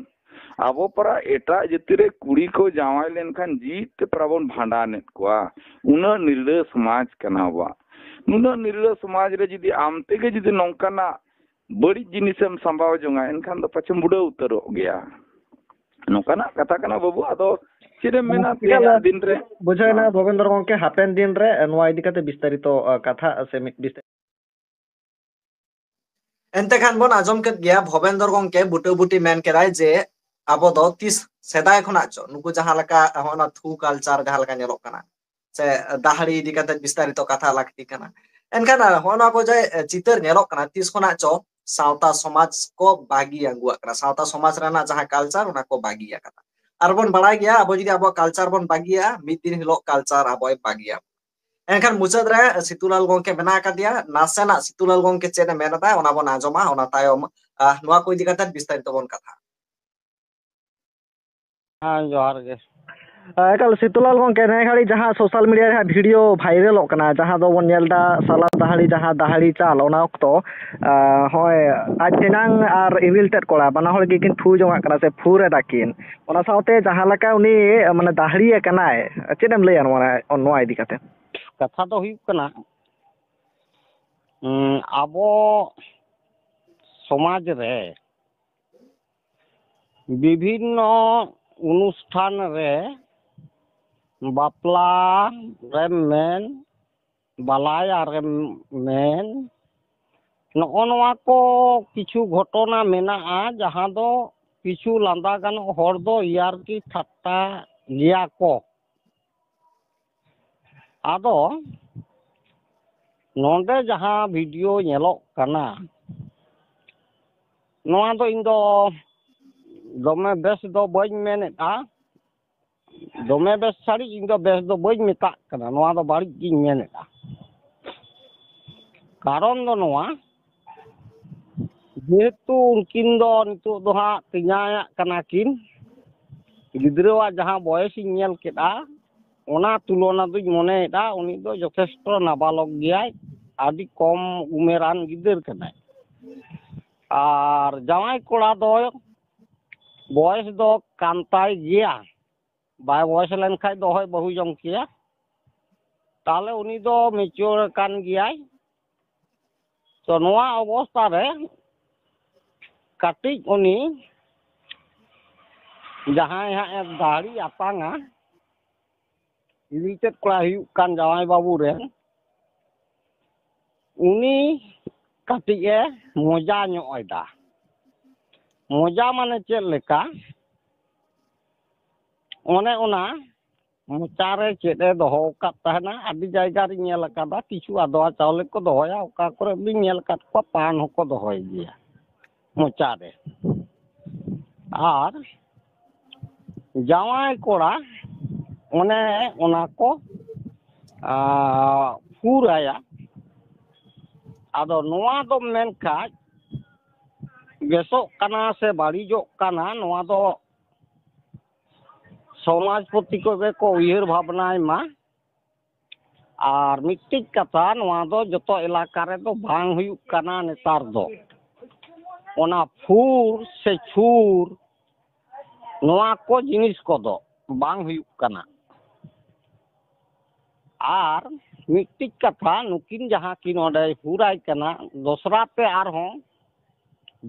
ᱟᱵᱚ ᱯᱟᱨᱟ ᱮᱴᱟᱜ ᱡᱟᱹᱛᱤ ᱨᱮ ᱠᱩᱲᱤ ᱠᱚ ᱡᱟᱶᱟᱭ ᱞᱮᱱᱠᱷᱟᱱ ᱡᱤᱣᱤ ᱛᱮ ᱯᱟᱨᱟ ᱵᱚᱱ ᱵᱷᱟᱸᱰᱟᱱᱮᱫ ᱠᱚᱣᱟ᱾ ᱩᱱᱟᱹᱜ ᱱᱤᱨᱲᱟᱹ ᱥᱚᱢᱟᱡᱽ ᱠᱟᱱᱟ ᱟᱵᱚᱣᱟᱜ᱾ ᱱᱩᱱᱟᱹᱜ ᱱᱤᱨᱲᱟᱹ ᱥᱚᱢᱟᱡᱽ ᱨᱮ ᱡᱩᱫᱤ ᱟᱢ ᱛᱮᱜᱮ ᱡᱩᱫᱤ ᱱᱚᱝᱠᱟᱱᱟᱜ ᱵᱟᱹᱲᱤᱡ ᱡᱤᱱᱤᱥᱮᱢ ᱥᱟᱢᱵᱟᱣ ᱡᱚᱝᱟ, ᱮᱱᱠᱷᱟᱱ ᱫᱚ ᱯᱟᱪᱷᱮᱢ ᱵᱩᱰᱟᱹᱣ ᱩᱛᱟᱹᱨᱚᱜ ᱜᱮᱭᱟ᱾ ᱱᱚᱝᱠᱟᱱᱟᱜ ᱠᱟᱛᱷᱟ ᱠᱟᱱᱟ ᱵᱟᱹᱵᱩ, ᱟᱫᱚ ᱪᱮᱫ ᱮᱢ ᱢᱮᱱᱟ, ᱮᱠᱟᱞ, ᱛᱮᱦᱮᱧᱟᱜ ᱫᱤᱱ ᱨᱮ ᱵᱩᱡᱷᱟᱹᱣᱮᱱᱟ ᱦᱮᱸ᱾ ᱵᱷᱚᱵᱮᱱᱫᱨᱚ ᱜᱚᱝᱠᱮ, ᱦᱟᱯᱮᱱ ᱫᱤᱱ ᱨᱮ ᱱᱚᱣᱟ ᱤᱫᱤ ᱠᱟᱛᱮ ᱵᱤᱥᱛᱟᱨᱤᱛᱚ, ᱟ, ᱠᱟᱛᱷᱟ ᱥᱮ ᱢᱤᱫ ᱵᱤᱥᱛᱟᱨ- ᱮᱱᱛᱮ ᱠᱷᱟᱱ ᱵᱚᱱ ᱟᱸᱡᱚᱢ ᱠᱮᱫ ᱜᱮᱭᱟ, ᱵᱷᱚᱵᱮᱱᱫᱨᱚ ᱜᱚᱝᱠᱮ ᱵᱩᱴᱟᱹ ᱵᱩᱴᱤ ᱢᱮᱱ ᱠᱮᱫᱟᱭ ᱡᱮ ᱟᱵᱚ ᱫᱚ ᱛᱤᱥ ᱥᱮᱫᱟᱭ ᱠᱷᱚᱱᱟᱜ ᱪᱚ ᱱᱩᱠᱩ ᱡᱟᱦᱟᱸ ᱞᱮᱠᱟ ᱦᱚᱸᱜᱼᱚ ᱱᱟ ᱛᱷᱩ culture ᱡᱟᱦᱟᱸ ᱞᱮᱠᱟ ᱧᱮᱞᱚᱜ ᱠᱟᱱᱟ, ᱥᱮ ᱫᱟᱦᱲᱤ ᱤᱫᱤ ᱠᱟᱛᱮ ᱵᱤᱥᱛᱟᱨᱤᱛᱚ ᱠᱟᱛᱷᱟ ᱞᱟᱹᱠᱛᱤ ᱠᱟᱱᱟ᱾ ᱮᱱᱠᱷᱟᱱ ᱦᱚᱸᱜᱼᱚ ᱱᱚᱣᱟ ᱠᱚ ᱡᱮ ᱪᱤᱛᱟᱹᱨ ᱧᱮᱞᱚᱜ ᱠᱟᱱᱟ, ᱛᱤᱥ ᱠᱷᱚᱱᱟᱜ ᱪᱚ ᱥᱟᱶᱛᱟ ᱥᱚᱢᱟᱡᱽ ᱠᱚ ᱵᱟᱹᱜᱤ ᱟᱹᱜᱩᱣᱟᱜ ᱠᱟᱱᱟ, ᱥᱟᱶᱛᱟ ᱥᱚᱢᱟᱡᱽ ᱨᱮᱱᱟᱜ ᱡᱟᱦᱟᱸ culture, ᱚᱱᱟ ᱠᱚ ᱵᱟᱹᱜᱤ ᱟᱠᱟᱫᱟ᱾ ᱟᱨ ᱵᱚᱱ ᱵᱟᱲᱟᱭ ᱜᱮᱭᱟ, ᱟᱵᱚ ᱡᱩᱫᱤ ᱟᱵᱚᱣᱟᱜ culture ᱵᱚᱱ ᱵᱟᱹᱜᱤᱭᱟ, ᱢᱤᱫ ᱫᱤᱱ ᱦᱤᱞᱳᱜ culture ᱟᱵᱚᱭ ᱵᱟᱹᱜᱤᱭᱟ᱾ ᱮᱱᱠᱷᱟᱱ ᱢᱩᱪᱟᱹᱫ ᱨᱮ ᱥᱤᱛᱩᱞᱟᱞ ᱜᱚᱝᱠᱮ ᱢᱮᱱᱟᱜ ᱟᱠᱟᱫᱮᱭᱟ, ᱱᱟᱥᱮᱱᱟᱜ ᱥᱤᱛᱩᱞᱟᱞ ᱜᱚᱝᱠᱮ ᱪᱮᱫ ᱮ ᱢᱮᱱ ᱮᱫᱟ, ᱚᱱᱟ ᱵᱚᱱ ᱟᱸᱡᱚᱢᱟ, ᱚᱱᱟ ᱛᱟᱭᱚᱢ, ᱟᱦ, ᱱᱚᱣᱟ ᱠᱚ ᱤᱫᱤ ᱠᱟᱛᱮ ᱵᱤᱥᱛᱟᱨᱤᱛᱚ ᱵᱚᱱ ᱠᱟᱛᱷᱟᱜᱼᱟ᱾ ᱦᱮᱸ, ᱡᱚᱦᱟᱨ ᱜᱮ᱾ ᱮᱠᱟᱞ, ᱥᱤᱛᱩᱞᱟᱞ ᱜᱚᱝᱠᱮ, ᱱᱤᱭᱟᱹ ᱜᱷᱟᱹᱲᱤᱡ ᱡᱟᱦᱟᱸ social media ᱨᱮ ᱦᱟᱸᱜ video viralᱚᱜ ᱠᱟᱱᱟ, ᱡᱟᱦᱟᱸ ᱫᱚᱵᱚᱱ ᱧᱮᱞ ᱮᱫᱟ ᱥᱟᱞᱟ ᱫᱟᱦᱲᱤ, ᱡᱟᱦᱟᱸ ᱫᱟᱦᱲᱤ ᱪᱟᱞ, ᱚᱱᱟ ᱚᱠᱛᱚ, ᱟᱸ, ᱦᱚᱸᱜᱼᱚᱭ ᱟᱡ ᱛᱮᱧᱟᱝ ᱟᱨ ᱤᱨᱤᱞ ᱛᱮᱫ ᱠᱚᱲᱟ ᱵᱟᱱᱟ ᱦᱚᱲ ᱜᱮᱠᱤᱱ ᱛᱷᱩ ᱡᱚᱝᱟᱜ ᱠᱟᱱᱟ ᱥᱮ ᱯᱷᱩᱨ ᱮᱫᱟ ᱠᱤᱱ᱾ ᱚᱱᱟ ᱥᱟᱶᱛᱮ ᱡᱟᱦᱟᱸ ᱞᱮᱠᱟ ᱩᱱᱤ, ᱢᱟᱱᱮ, ᱫᱟᱦᱲᱤ ᱟᱠᱟᱱᱟᱭ, ᱪᱮᱫ ᱮᱢ ᱞᱟᱹᱭᱟ ᱱᱚᱣᱟ, ᱱᱚᱣᱟ ᱤᱫᱤ ᱠᱟᱛᱮ? ᱠᱟᱛᱷᱟ ᱫᱚ ᱦᱩᱭᱩᱜ ᱠᱟᱱᱟ, ᱩᱸ, ᱟᱵᱚ ᱥᱚᱢᱟᱡᱽ ᱨᱮ ᱵᱤᱵᱷᱤᱱᱱᱚ ᱚᱱᱩᱥᱴᱷᱟᱱ ᱨᱮ, ᱵᱟᱯᱞᱟ ᱨᱮᱢ ᱢᱮᱱ, ᱵᱟᱞᱟᱭᱟ ᱨᱮᱢ ᱢᱮᱱ, ᱱᱚᱜᱼᱚ ᱱᱚᱣᱟ ᱠᱚ ᱠᱤᱪᱷᱩ ᱜᱷᱚᱴᱚᱱᱟ ᱢᱮᱱᱟᱜᱼᱟ, ᱡᱟᱦᱟᱸ ᱫᱚ ᱠᱤᱪᱷᱩ ᱞᱟᱸᱫᱟ ᱜᱟᱱᱚᱜ ᱦᱚᱲ ᱫᱚ ᱤᱭᱟᱨᱠᱤ ᱴᱷᱟᱴᱴᱟ ᱜᱮᱭᱟ ᱠᱚ᱾ ᱟᱫᱚ ᱱᱚᱰᱮ ᱡᱟᱦᱟᱸ ᱵᱷᱤᱰᱤᱭᱳ ᱧᱮᱞᱚᱜ ᱠᱟᱱᱟ, ᱱᱚᱣᱟ ᱫᱚ ᱤᱧ ᱫᱚ ᱫᱚᱢᱮ ᱵᱮᱥ ᱫᱚ ᱵᱟᱹᱧ ᱢᱮᱱᱮᱫᱼᱟ, ᱫᱚᱢᱮ ᱵᱮᱥ ᱥᱟᱹᱨᱤ ᱤᱧ ᱫᱚ ᱵᱮᱥ ᱫᱚ ᱵᱟᱹᱧ ᱢᱮᱛᱟᱜ ᱠᱟᱱᱟ, ᱱᱚᱣᱟ ᱫᱚ ᱵᱟᱹᱲᱤᱡ ᱜᱤᱧ ᱢᱮᱱᱮᱫᱼᱟ᱾ ᱠᱟᱨᱚᱱ ᱫᱚ ᱱᱚᱣᱟ, ᱡᱮᱦᱮᱛᱩ ᱩᱱᱠᱤᱱ ᱫᱚ ᱱᱤᱛᱚᱜ ᱫᱚ ᱦᱟᱸᱜ ᱛᱮᱧᱟᱝ ᱟᱜ ᱠᱟᱱᱟ ᱠᱤᱱ, ᱜᱤᱫᱽᱨᱟᱹᱣᱟᱜ ᱡᱟᱦᱟᱸ ᱵᱚᱭᱮᱥᱤᱧ ᱧᱮᱞ ᱠᱮᱫᱼᱟ, ᱚᱱᱟ ᱛᱩᱞᱚᱱᱟ ᱫᱩᱧ ᱢᱚᱱᱮᱭᱮᱫᱼᱟ ᱩᱱᱤ ᱫᱚ ᱡᱚᱛᱷᱮᱥᱴᱚ ᱱᱟᱵᱟᱞᱚᱠ ᱜᱮᱭᱟᱭ, ᱟᱹᱰᱤ ᱠᱚᱢ ᱩᱢᱮᱨᱟᱱ ᱜᱤᱫᱟᱹᱨ ᱠᱟᱱᱟᱭ᱾ ᱟᱨ ᱡᱟᱶᱟᱭ ᱠᱚᱲᱟ ᱫᱚ ᱵᱚᱭᱮᱥ ᱫᱚ ᱠᱟᱱ ᱛᱟᱭ ᱜᱮᱭᱟ, ᱵᱟᱭ ᱵᱚᱭᱮᱥ ᱞᱮᱱᱠᱷᱟᱡ ᱫᱚ ᱦᱚᱭ ᱵᱟᱹᱦᱩᱭ ᱡᱚᱝ ᱠᱮᱭᱟ, ᱛᱟᱦᱚᱞᱮ ᱩᱱᱤ ᱫᱚ ᱢᱮᱪᱩᱨ ᱟᱠᱟᱱ ᱜᱮᱭᱟᱭ᱾ ᱛᱚ ᱱᱚᱣᱟ ᱚᱵᱚᱥᱛᱷᱟ ᱨᱮ ᱠᱟᱹᱴᱤᱡ ᱩᱱᱤ ᱡᱟᱦᱟᱸᱭ ᱦᱟᱸᱜ ᱮ ᱫᱟᱲᱮ ᱟᱛᱟᱝᱟ, ᱤᱨᱤᱞ ᱛᱮᱫ ᱠᱚᱲᱟ ᱦᱩᱭᱩᱜ ᱠᱟᱱ ᱡᱟᱶᱟᱭ ᱵᱟᱹᱵᱩ ᱨᱮᱱ, ᱩᱱᱤ ᱠᱟᱹᱴᱤᱡ ᱮ ᱢᱚᱡᱟ ᱧᱚᱜ ᱮᱫᱟ᱾ ᱢᱚᱡᱟ ᱢᱟᱱᱮ ᱪᱮᱫ ᱞᱮᱠᱟ? ᱚᱱᱮ ᱚᱱᱟ ᱢᱚᱪᱟ ᱨᱮ ᱪᱮᱫ ᱮ ᱫᱚᱦᱚ ᱟᱠᱟᱫ ᱛᱟᱦᱮᱱᱟ, ᱟᱹᱰᱤ ᱡᱟᱭᱜᱟ ᱨᱤᱧ ᱧᱮᱞ ᱟᱠᱟᱫᱟ, ᱠᱤᱪᱷᱩ ᱟᱫᱣᱟ ᱪᱟᱣᱞᱮ ᱠᱚ ᱫᱚᱦᱚᱭᱟ, ᱚᱠᱟ ᱠᱚᱨᱮ ᱵᱤᱱ ᱧᱮᱞ ᱟᱠᱟᱫ ᱠᱚᱣᱟ ᱯᱟᱱ ᱦᱚᱸᱠᱚ ᱫᱚᱦᱚᱭ ᱜᱮᱭᱟ ᱢᱚᱪᱟ ᱨᱮ᱾ ᱟᱨ ᱡᱟᱶᱟᱭ ᱠᱚᱲᱟ ᱚᱱᱮ ᱚᱱᱟ ᱠᱚ, ᱟ, ᱯᱷᱩᱨ ᱟᱭᱟ᱾ ᱟᱫᱚ ᱱᱚᱣᱟ ᱫᱚ ᱢᱮᱱᱠᱷᱟᱡ ᱵᱮᱥᱚᱜ ᱠᱟᱱᱟ ᱥᱮ ᱵᱟᱹᱲᱤᱡᱚᱜ ᱠᱟᱱᱟ, ᱱᱚᱣᱟ ᱫᱚ ᱥᱚᱢᱟᱡᱽ ᱯᱚᱛᱤ ᱠᱚᱜᱮ ᱠᱚ ᱩᱭᱦᱟᱹᱨ ᱵᱷᱟᱵᱽᱱᱟᱭ ᱢᱟ᱾ ᱟᱨ ᱢᱤᱫᱴᱤᱡ ᱠᱟᱛᱷᱟ, ᱱᱚᱣᱟ ᱫᱚ ᱡᱚᱛᱚ ᱮᱞᱟᱠᱟ ᱨᱮᱫᱚ ᱵᱟᱝ ᱦᱩᱭᱩᱜ ᱠᱟᱱᱟ ᱱᱮᱛᱟᱨ ᱫᱚ᱾ ᱚᱱᱟ ᱯᱷᱩᱨ ᱥᱮ ᱪᱷᱩᱨ, ᱱᱚᱣᱟ ᱠᱚ ᱡᱤᱱᱤᱥ ᱠᱚᱫᱚ ᱵᱟᱝ ᱦᱩᱭᱩᱜ ᱠᱟᱱᱟ᱾ ᱟᱨ ᱢᱤᱫᱴᱤᱡ ᱠᱟᱛᱷᱟ, ᱱᱩᱠᱤᱱ ᱡᱟᱦᱟᱸ ᱠᱤᱱ ᱚᱸᱰᱮᱭ ᱯᱷᱩᱨᱟᱭ ᱠᱟᱱᱟ, ᱫᱚᱥᱨᱟ ᱛᱮ ᱟᱨᱦᱚᱸ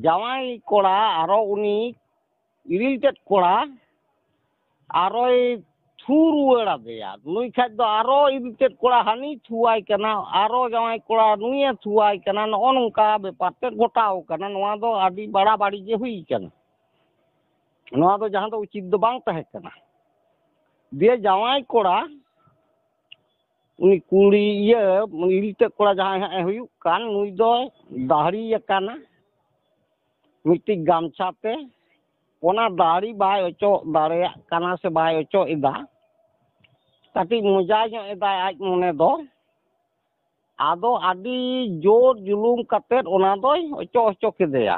ᱡᱟᱶᱟᱭ ᱠᱚᱲᱟ ᱟᱨᱚ ᱩᱱᱤ ᱤᱨᱤᱞ ᱛᱮᱫ ᱠᱚᱲᱟ ᱟᱨᱚᱭ ᱛᱷᱩ ᱨᱩᱣᱟᱹᱲ ᱟᱫᱮᱭᱟ᱾ ᱱᱩᱭ ᱠᱷᱟᱡ ᱫᱚ ᱟᱨᱚ ᱤᱨᱤᱞ ᱛᱮᱫ ᱠᱚᱲᱟ ᱦᱟᱹᱱᱤ ᱛᱷᱩᱣᱟᱭ ᱠᱟᱱᱟ, ᱟᱨᱚ ᱡᱟᱶᱟᱭ ᱠᱚᱲᱟ ᱱᱩᱭᱮ ᱛᱷᱩᱣᱟᱭ ᱠᱟᱱᱟ᱾ ᱱᱚᱜᱼᱚ ᱱᱚᱝᱠᱟ ᱵᱮᱯᱟᱨ ᱛᱮ ᱜᱚᱴᱟᱣ ᱠᱟᱱᱟ᱾ ᱱᱚᱣᱟ ᱫᱚ ᱟᱹᱰᱤ ᱵᱟᱲᱟᱵᱟᱲᱤ ᱜᱮ ᱦᱩᱭ ᱠᱟᱱᱟ᱾ ᱱᱚᱣᱟ ᱫᱚ ᱡᱟᱦᱟᱸ ᱫᱚ ᱩᱪᱤᱛ ᱫᱚ ᱵᱟᱝ ᱛᱟᱦᱮᱸ ᱠᱟᱱᱟ᱾ ᱫᱤᱭᱮ ᱡᱟᱶᱟᱭ ᱠᱚᱲᱟ ᱩᱱᱤ ᱠᱩᱲᱤ, ᱤᱭᱟᱹ, ᱩᱱᱤ ᱤᱞᱤᱴᱟᱹᱜ ᱠᱚᱲᱟ ᱡᱟᱦᱟᱸᱭ ᱦᱟᱸᱜ ᱮ ᱦᱩᱭᱩᱜ ᱠᱟᱱ, ᱱᱩᱭ ᱫᱚᱭ ᱫᱟᱦᱲᱤ ᱟᱠᱟᱱᱟ ᱢᱤᱫᱴᱤᱡ ᱜᱟᱢᱪᱷᱟ ᱛᱮ᱾ ᱚᱱᱟ ᱫᱟᱦᱲᱤ ᱵᱟᱭ ᱚᱪᱚᱜ ᱫᱟᱲᱮᱭᱟᱜ ᱠᱟᱱᱟ ᱥᱮ ᱵᱟᱭ ᱚᱪᱚᱜ ᱮᱫᱟ, ᱠᱟᱹᱴᱤᱡ ᱢᱚᱡᱟ ᱧᱚᱜ ᱮᱫᱟᱭ ᱟᱡ ᱢᱚᱱᱮ ᱫᱚ᱾ ᱟᱫᱚ ᱟᱹᱰᱤ ᱡᱳᱨ ᱡᱩᱞᱩᱢ ᱠᱟᱛᱮᱫ ᱚᱱᱟ ᱫᱚᱭ ᱚᱪᱚᱜ ᱦᱚᱪᱚ ᱠᱮᱫᱮᱭᱟ,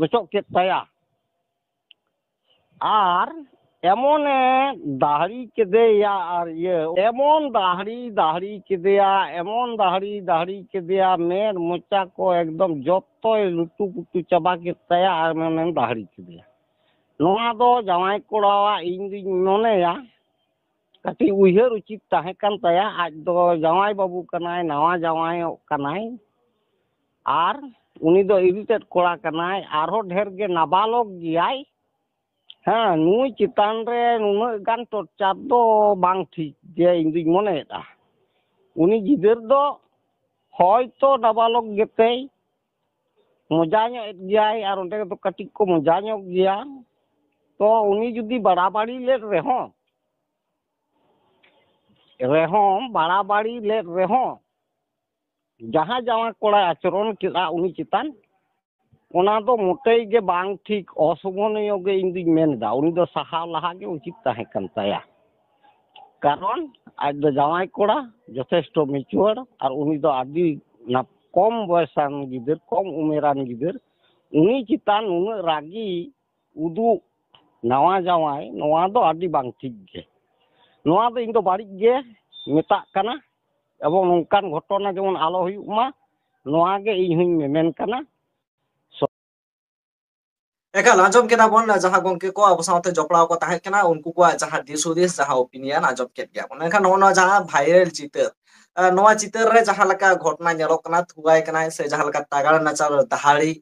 ᱚᱪᱚᱜ ᱠᱮᱫ ᱛᱟᱭᱟ᱾ ᱟᱨ ᱮᱢᱚᱱᱮ ᱫᱟᱦᱲᱤ ᱠᱮᱫᱮᱭᱟ, ᱟᱨ ᱤᱭᱟᱹ, ᱮᱢᱚᱱ ᱫᱟᱦᱲᱤ ᱫᱟᱦᱲᱤ ᱠᱮᱫᱮᱭᱟ, ᱮᱢᱚᱱ ᱫᱟᱦᱲᱤ ᱫᱟᱦᱲᱤ ᱠᱮᱫᱮᱭᱟ, ᱢᱮᱫ ᱢᱚᱪᱟ ᱠᱚ ᱮᱠᱫᱚᱢ ᱡᱚᱛᱚᱭ ᱞᱩᱴᱩ ᱯᱩᱴᱩ ᱪᱟᱵᱟ ᱠᱮᱫ ᱛᱟᱭᱟ, ᱟᱨ ᱮᱢᱚᱱᱮ ᱫᱟᱦᱲᱤ ᱠᱮᱫᱮᱭᱟ᱾ ᱱᱚᱣᱟ ᱫᱚ ᱡᱟᱶᱟᱭ ᱠᱚᱲᱟᱣᱟᱜ, ᱤᱧ ᱫᱩᱧ ᱢᱚᱱᱮᱭᱟ, ᱠᱟᱹᱴᱤᱡ ᱩᱭᱦᱟᱹᱨ ᱩᱪᱤᱛ ᱛᱟᱦᱮᱸ ᱠᱟᱱ ᱛᱟᱭᱟ᱾ ᱟᱡ ᱫᱚ ᱡᱟᱶᱟᱭ ᱵᱟᱹᱵᱩ ᱠᱟᱱᱟᱭ, ᱱᱟᱣᱟ ᱡᱟᱶᱟᱭᱚᱜ ᱠᱟᱱᱟᱭ, ᱟᱨ ᱩᱱᱤ ᱫᱚ ᱤᱨᱤᱴᱮᱰ ᱠᱚᱲᱟ ᱠᱟᱱᱟᱭ, ᱟᱨᱦᱚᱸ ᱰᱷᱮᱨ ᱜᱮ ᱱᱟᱵᱟᱞᱚᱠ ᱜᱮᱭᱟᱭ᱾ ᱦᱮᱸ, ᱱᱩᱭ ᱪᱮᱛᱟᱱ ᱨᱮ ᱱᱩᱱᱟᱹᱜ ᱜᱟᱱ ᱴᱚᱨᱪᱟᱨ ᱫᱚ ᱵᱟᱝ ᱴᱷᱤᱠ ᱜᱮ ᱤᱧ ᱫᱩᱧ ᱢᱚᱱᱮᱭᱮᱫᱼᱟ᱾ ᱩᱱᱤ ᱜᱤᱫᱟᱹᱨ ᱫᱚ ᱦᱚᱭᱛᱚ ᱱᱟᱵᱟᱞᱚᱠ ᱜᱮᱛᱮᱭ ᱢᱚᱡᱟ ᱧᱚᱜ ᱮᱫ ᱜᱮᱭᱟᱭ, ᱟᱨ ᱚᱸᱰᱮ ᱫᱚ ᱠᱟᱹᱴᱤᱡ ᱠᱚ ᱢᱚᱡᱟ ᱧᱚᱜ ᱜᱮᱭᱟ᱾ ᱛᱚ ᱩᱱᱤ ᱡᱩᱫᱤ ᱵᱟᱲᱟᱵᱟᱲᱤ ᱞᱮᱫ ᱨᱮᱦᱚᱸ, ᱨᱮᱦᱚᱸ, ᱵᱟᱲᱟᱵᱟᱲᱤ ᱞᱮᱫ ᱨᱮᱦᱚᱸ, ᱡᱟᱦᱟᱸ ᱡᱟᱶᱟᱭ ᱠᱚᱲᱟᱭ ᱟᱪᱚᱨᱚᱱ ᱠᱮᱫᱼᱟ ᱩᱱᱤ ᱪᱮᱛᱟᱱ, ᱚᱱᱟ ᱫᱚ ᱢᱚᱴᱮᱭ ᱜᱮ ᱵᱟᱝ ᱴᱷᱤᱠ, ᱚᱥᱳᱵᱷᱚᱱᱤᱭᱚ ᱜᱮ ᱤᱧ ᱫᱩᱧ ᱢᱮᱱ ᱮᱫᱟ᱾ ᱩᱱᱤ ᱫᱚ ᱥᱟᱦᱟᱣ ᱞᱟᱦᱟ ᱜᱮ ᱩᱪᱤᱛ ᱛᱟᱦᱮᱸ ᱠᱟᱱ ᱛᱟᱭᱟ᱾ ᱠᱟᱨᱚᱱ ᱟᱡ ᱫᱚ ᱡᱟᱶᱟᱭ ᱠᱚᱲᱟ, ᱡᱚᱛᱷᱮᱥᱴᱚ ᱢᱮᱪᱩᱣᱟᱨ, ᱟᱨ ᱩᱱᱤ ᱫᱚ ᱟᱹᱰᱤ ᱱᱟᱯ-, ᱠᱚᱢ ᱵᱚᱭᱮᱥᱟᱱ ᱜᱤᱫᱟᱹᱨ, ᱠᱚᱢ ᱩᱢᱮᱨᱟᱱ ᱜᱤᱫᱟᱹᱨ, ᱩᱱᱤ ᱪᱮᱛᱟᱱ ᱱᱩᱱᱟᱹᱜ ᱨᱟᱹᱜᱤ ᱩᱫᱩᱜ ᱱᱟᱣᱟ ᱡᱟᱶᱟᱭ, ᱱᱚᱣᱟ ᱫᱚ ᱟᱹᱰᱤ ᱵᱟᱝ ᱴᱷᱤᱠ ᱜᱮ᱾ ᱱᱚᱣᱟ ᱫᱚ ᱤᱧ ᱫᱚ ᱵᱟᱹᱲᱤᱡ ᱜᱮ ᱢᱮᱛᱟᱜ ᱠᱟᱱᱟ, ᱮᱵᱚᱝ ᱱᱚᱝᱠᱟᱱ ᱜᱷᱚᱴᱚᱱᱟ ᱡᱮᱢᱚᱱ ᱟᱞᱚ ᱦᱩᱭᱩᱜ ᱢᱟ, ᱱᱚᱣᱟ ᱜᱮ ᱤᱧ ᱦᱚᱧ ᱢᱮᱢᱮᱱ ᱠᱟᱱᱟ᱾ ᱮᱠᱟᱞ, ᱟᱸᱡᱚᱢ ᱠᱮᱫᱟ ᱵᱚᱱ ᱡᱟᱦᱟᱸ ᱜᱚᱝᱠᱮ ᱠᱚ ᱟᱵᱚ ᱥᱟᱶᱛᱮ ᱡᱚᱯᱲᱟᱣ ᱠᱚ ᱛᱟᱦᱮᱸ ᱠᱟᱱᱟ, ᱩᱱᱠᱩ ᱠᱚᱣᱟᱜ ᱡᱟᱦᱟᱸ ᱫᱤᱥ ᱦᱩᱫᱤᱥ, ᱡᱟᱦᱟᱸ ᱚᱯᱤᱱᱤᱭᱚᱱ ᱟᱸᱡᱚᱢ ᱠᱮᱫ ᱜᱮᱭᱟ ᱵᱚᱱ᱾ ᱢᱮᱱᱠᱷᱟᱱ ᱱᱚᱜᱼᱚ ᱱᱚᱣᱟ ᱡᱟᱦᱟᱸ ᱵᱷᱟᱭᱨᱟᱞ ᱪᱤᱛᱟᱹᱨ, ᱟᱨ ᱱᱚᱣᱟ ᱪᱤᱛᱟᱹᱨ ᱨᱮ ᱡᱟᱦᱟᱸ ᱞᱮᱠᱟ ᱜᱷᱚᱴᱚᱱᱟ ᱧᱮᱞᱚᱜ ᱠᱟᱱᱟ, ᱛᱷᱩᱣᱟᱭ ᱠᱟᱱᱟᱭ ᱥᱮ ᱡᱟᱦᱟᱸ ᱞᱮᱠᱟ ᱛᱟᱜᱟᱲ ᱱᱟᱪᱟᱲ ᱫᱟᱦᱟᱲᱤ,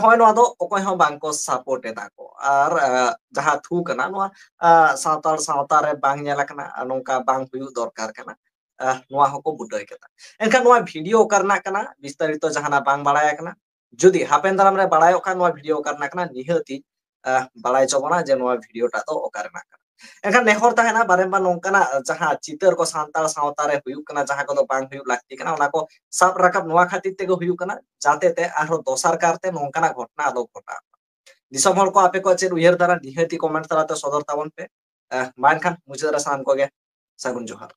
ᱦᱚᱭ ᱱᱚᱣᱟ ᱫᱚ ᱚᱠᱚᱭ ᱦᱚᱸ ᱵᱟᱝ ᱠᱚ ᱥᱟᱯᱳᱨᱴ ᱮᱫᱟ ᱠᱚ᱾ ᱟᱨ, ᱟᱨ ᱡᱟᱦᱟᱸ ᱛᱷᱩ ᱠᱟᱱᱟ, ᱱᱚᱣᱟ, ᱟᱨ ᱥᱟᱱᱛᱟᱲ ᱥᱟᱶᱛᱟ ᱨᱮ ᱵᱟᱝ ᱧᱮᱞ ᱟᱠᱟᱱᱟ, ᱟᱨ ᱱᱚᱝᱠᱟ ᱵᱟᱝ ᱦᱩᱭᱩᱜ ᱫᱚᱨᱠᱟᱨ ᱠᱟᱱᱟ᱾ ᱟᱨ ᱱᱚᱣᱟ ᱦᱚᱸᱠᱚ ᱵᱩᱰᱟᱹᱭ ᱠᱮᱫᱟ᱾ ᱮᱱᱠᱷᱟᱱ ᱱᱚᱣᱟ ᱵᱷᱤᱰᱤᱭᱳ ᱚᱠᱟ ᱨᱮᱱᱟᱜ ᱠᱟᱱᱟ, ᱵᱤᱥᱛᱟᱨᱤᱛᱚ ᱡᱟᱦᱟᱱᱟᱜ ᱵᱟᱝ ᱵᱟᱲᱟᱭ ᱟᱠᱟᱱᱟ᱾ ᱡᱩᱫᱤ ᱦᱟᱯᱮᱱ ᱫᱟᱨᱟᱢ ᱨᱮ ᱵᱟᱲᱟᱭᱚᱜ ᱠᱷᱟᱱ ᱱᱚᱣᱟ ᱵᱷᱤᱰᱤᱭᱳ ᱚᱠᱟ ᱨᱮᱱᱟᱜ ᱠᱟᱱᱟ, ᱱᱤᱦᱟᱹᱛᱤ, ᱟᱨ ᱵᱟᱲᱟᱭ ᱦᱚᱪᱚ ᱵᱚᱱᱟ ᱡᱮ ᱱᱚᱣᱟ ᱵᱷᱤᱰᱤᱭᱳ ᱴᱟᱜ ᱫᱚ ᱚᱠᱟ ᱨᱮᱱᱟᱜ ᱠᱟᱱᱟ᱾ ᱮᱱᱠᱷᱟᱱ ᱱᱮᱦᱚᱨ ᱛᱟᱦᱮᱱᱟ ᱵᱟᱨᱮᱢᱵᱟᱨ ᱱᱚᱝᱠᱟᱱᱟᱜ ᱡᱟᱦᱟᱸ ᱪᱤᱛᱟᱹᱨ ᱠᱚ ᱥᱟᱱᱛᱟᱲ ᱥᱟᱶᱛᱟ ᱨᱮ ᱦᱩᱭᱩᱜ ᱠᱟᱱᱟ, ᱡᱟᱦᱟᱸ ᱠᱚᱫᱚ ᱵᱟᱝ ᱦᱩᱭᱩᱜ ᱞᱟᱹᱠᱛᱤ ᱠᱟᱱᱟ, ᱚᱱᱟ ᱠᱚ ᱥᱟᱵ ᱨᱟᱠᱟᱵ ᱱᱚᱣᱟ ᱠᱷᱟᱹᱛᱤᱨ ᱛᱮᱜᱮ ᱦᱩᱭᱩᱜ ᱠᱟᱱᱟ, ᱡᱟᱛᱮ ᱛᱮ ᱟᱨᱦᱚᱸ ᱫᱚᱥᱟᱨ ᱠᱟᱨᱛᱮ ᱱᱚᱝᱠᱟᱱᱟᱜ ᱜᱷᱚᱴᱚᱱᱟ ᱟᱞᱚ ᱜᱷᱚᱴᱟᱜ ᱢᱟ᱾ ᱫᱤᱥᱚᱢ ᱦᱚᱲ ᱠᱚ ᱟᱯᱮ ᱠᱚᱣᱟᱜ ᱪᱮᱫ ᱩᱭᱦᱟᱹᱨ ᱫᱷᱟᱨᱟ ᱱᱤᱦᱟᱹᱛᱤ ᱠᱚᱢᱮᱱᱴ ᱛᱟᱞᱟᱛᱮ ᱥᱚᱫᱚᱨ ᱛᱟᱵᱚᱱ ᱯᱮ᱾ ᱟᱦ, ᱢᱟ ᱮᱱᱠᱷᱟᱱ ᱢᱩᱪᱟᱹᱫ ᱨᱮ ᱥᱟᱱᱟᱢ ᱠᱚᱜᱮ ᱥᱟᱹᱜᱩᱱ ᱡᱚᱦᱟᱨ᱾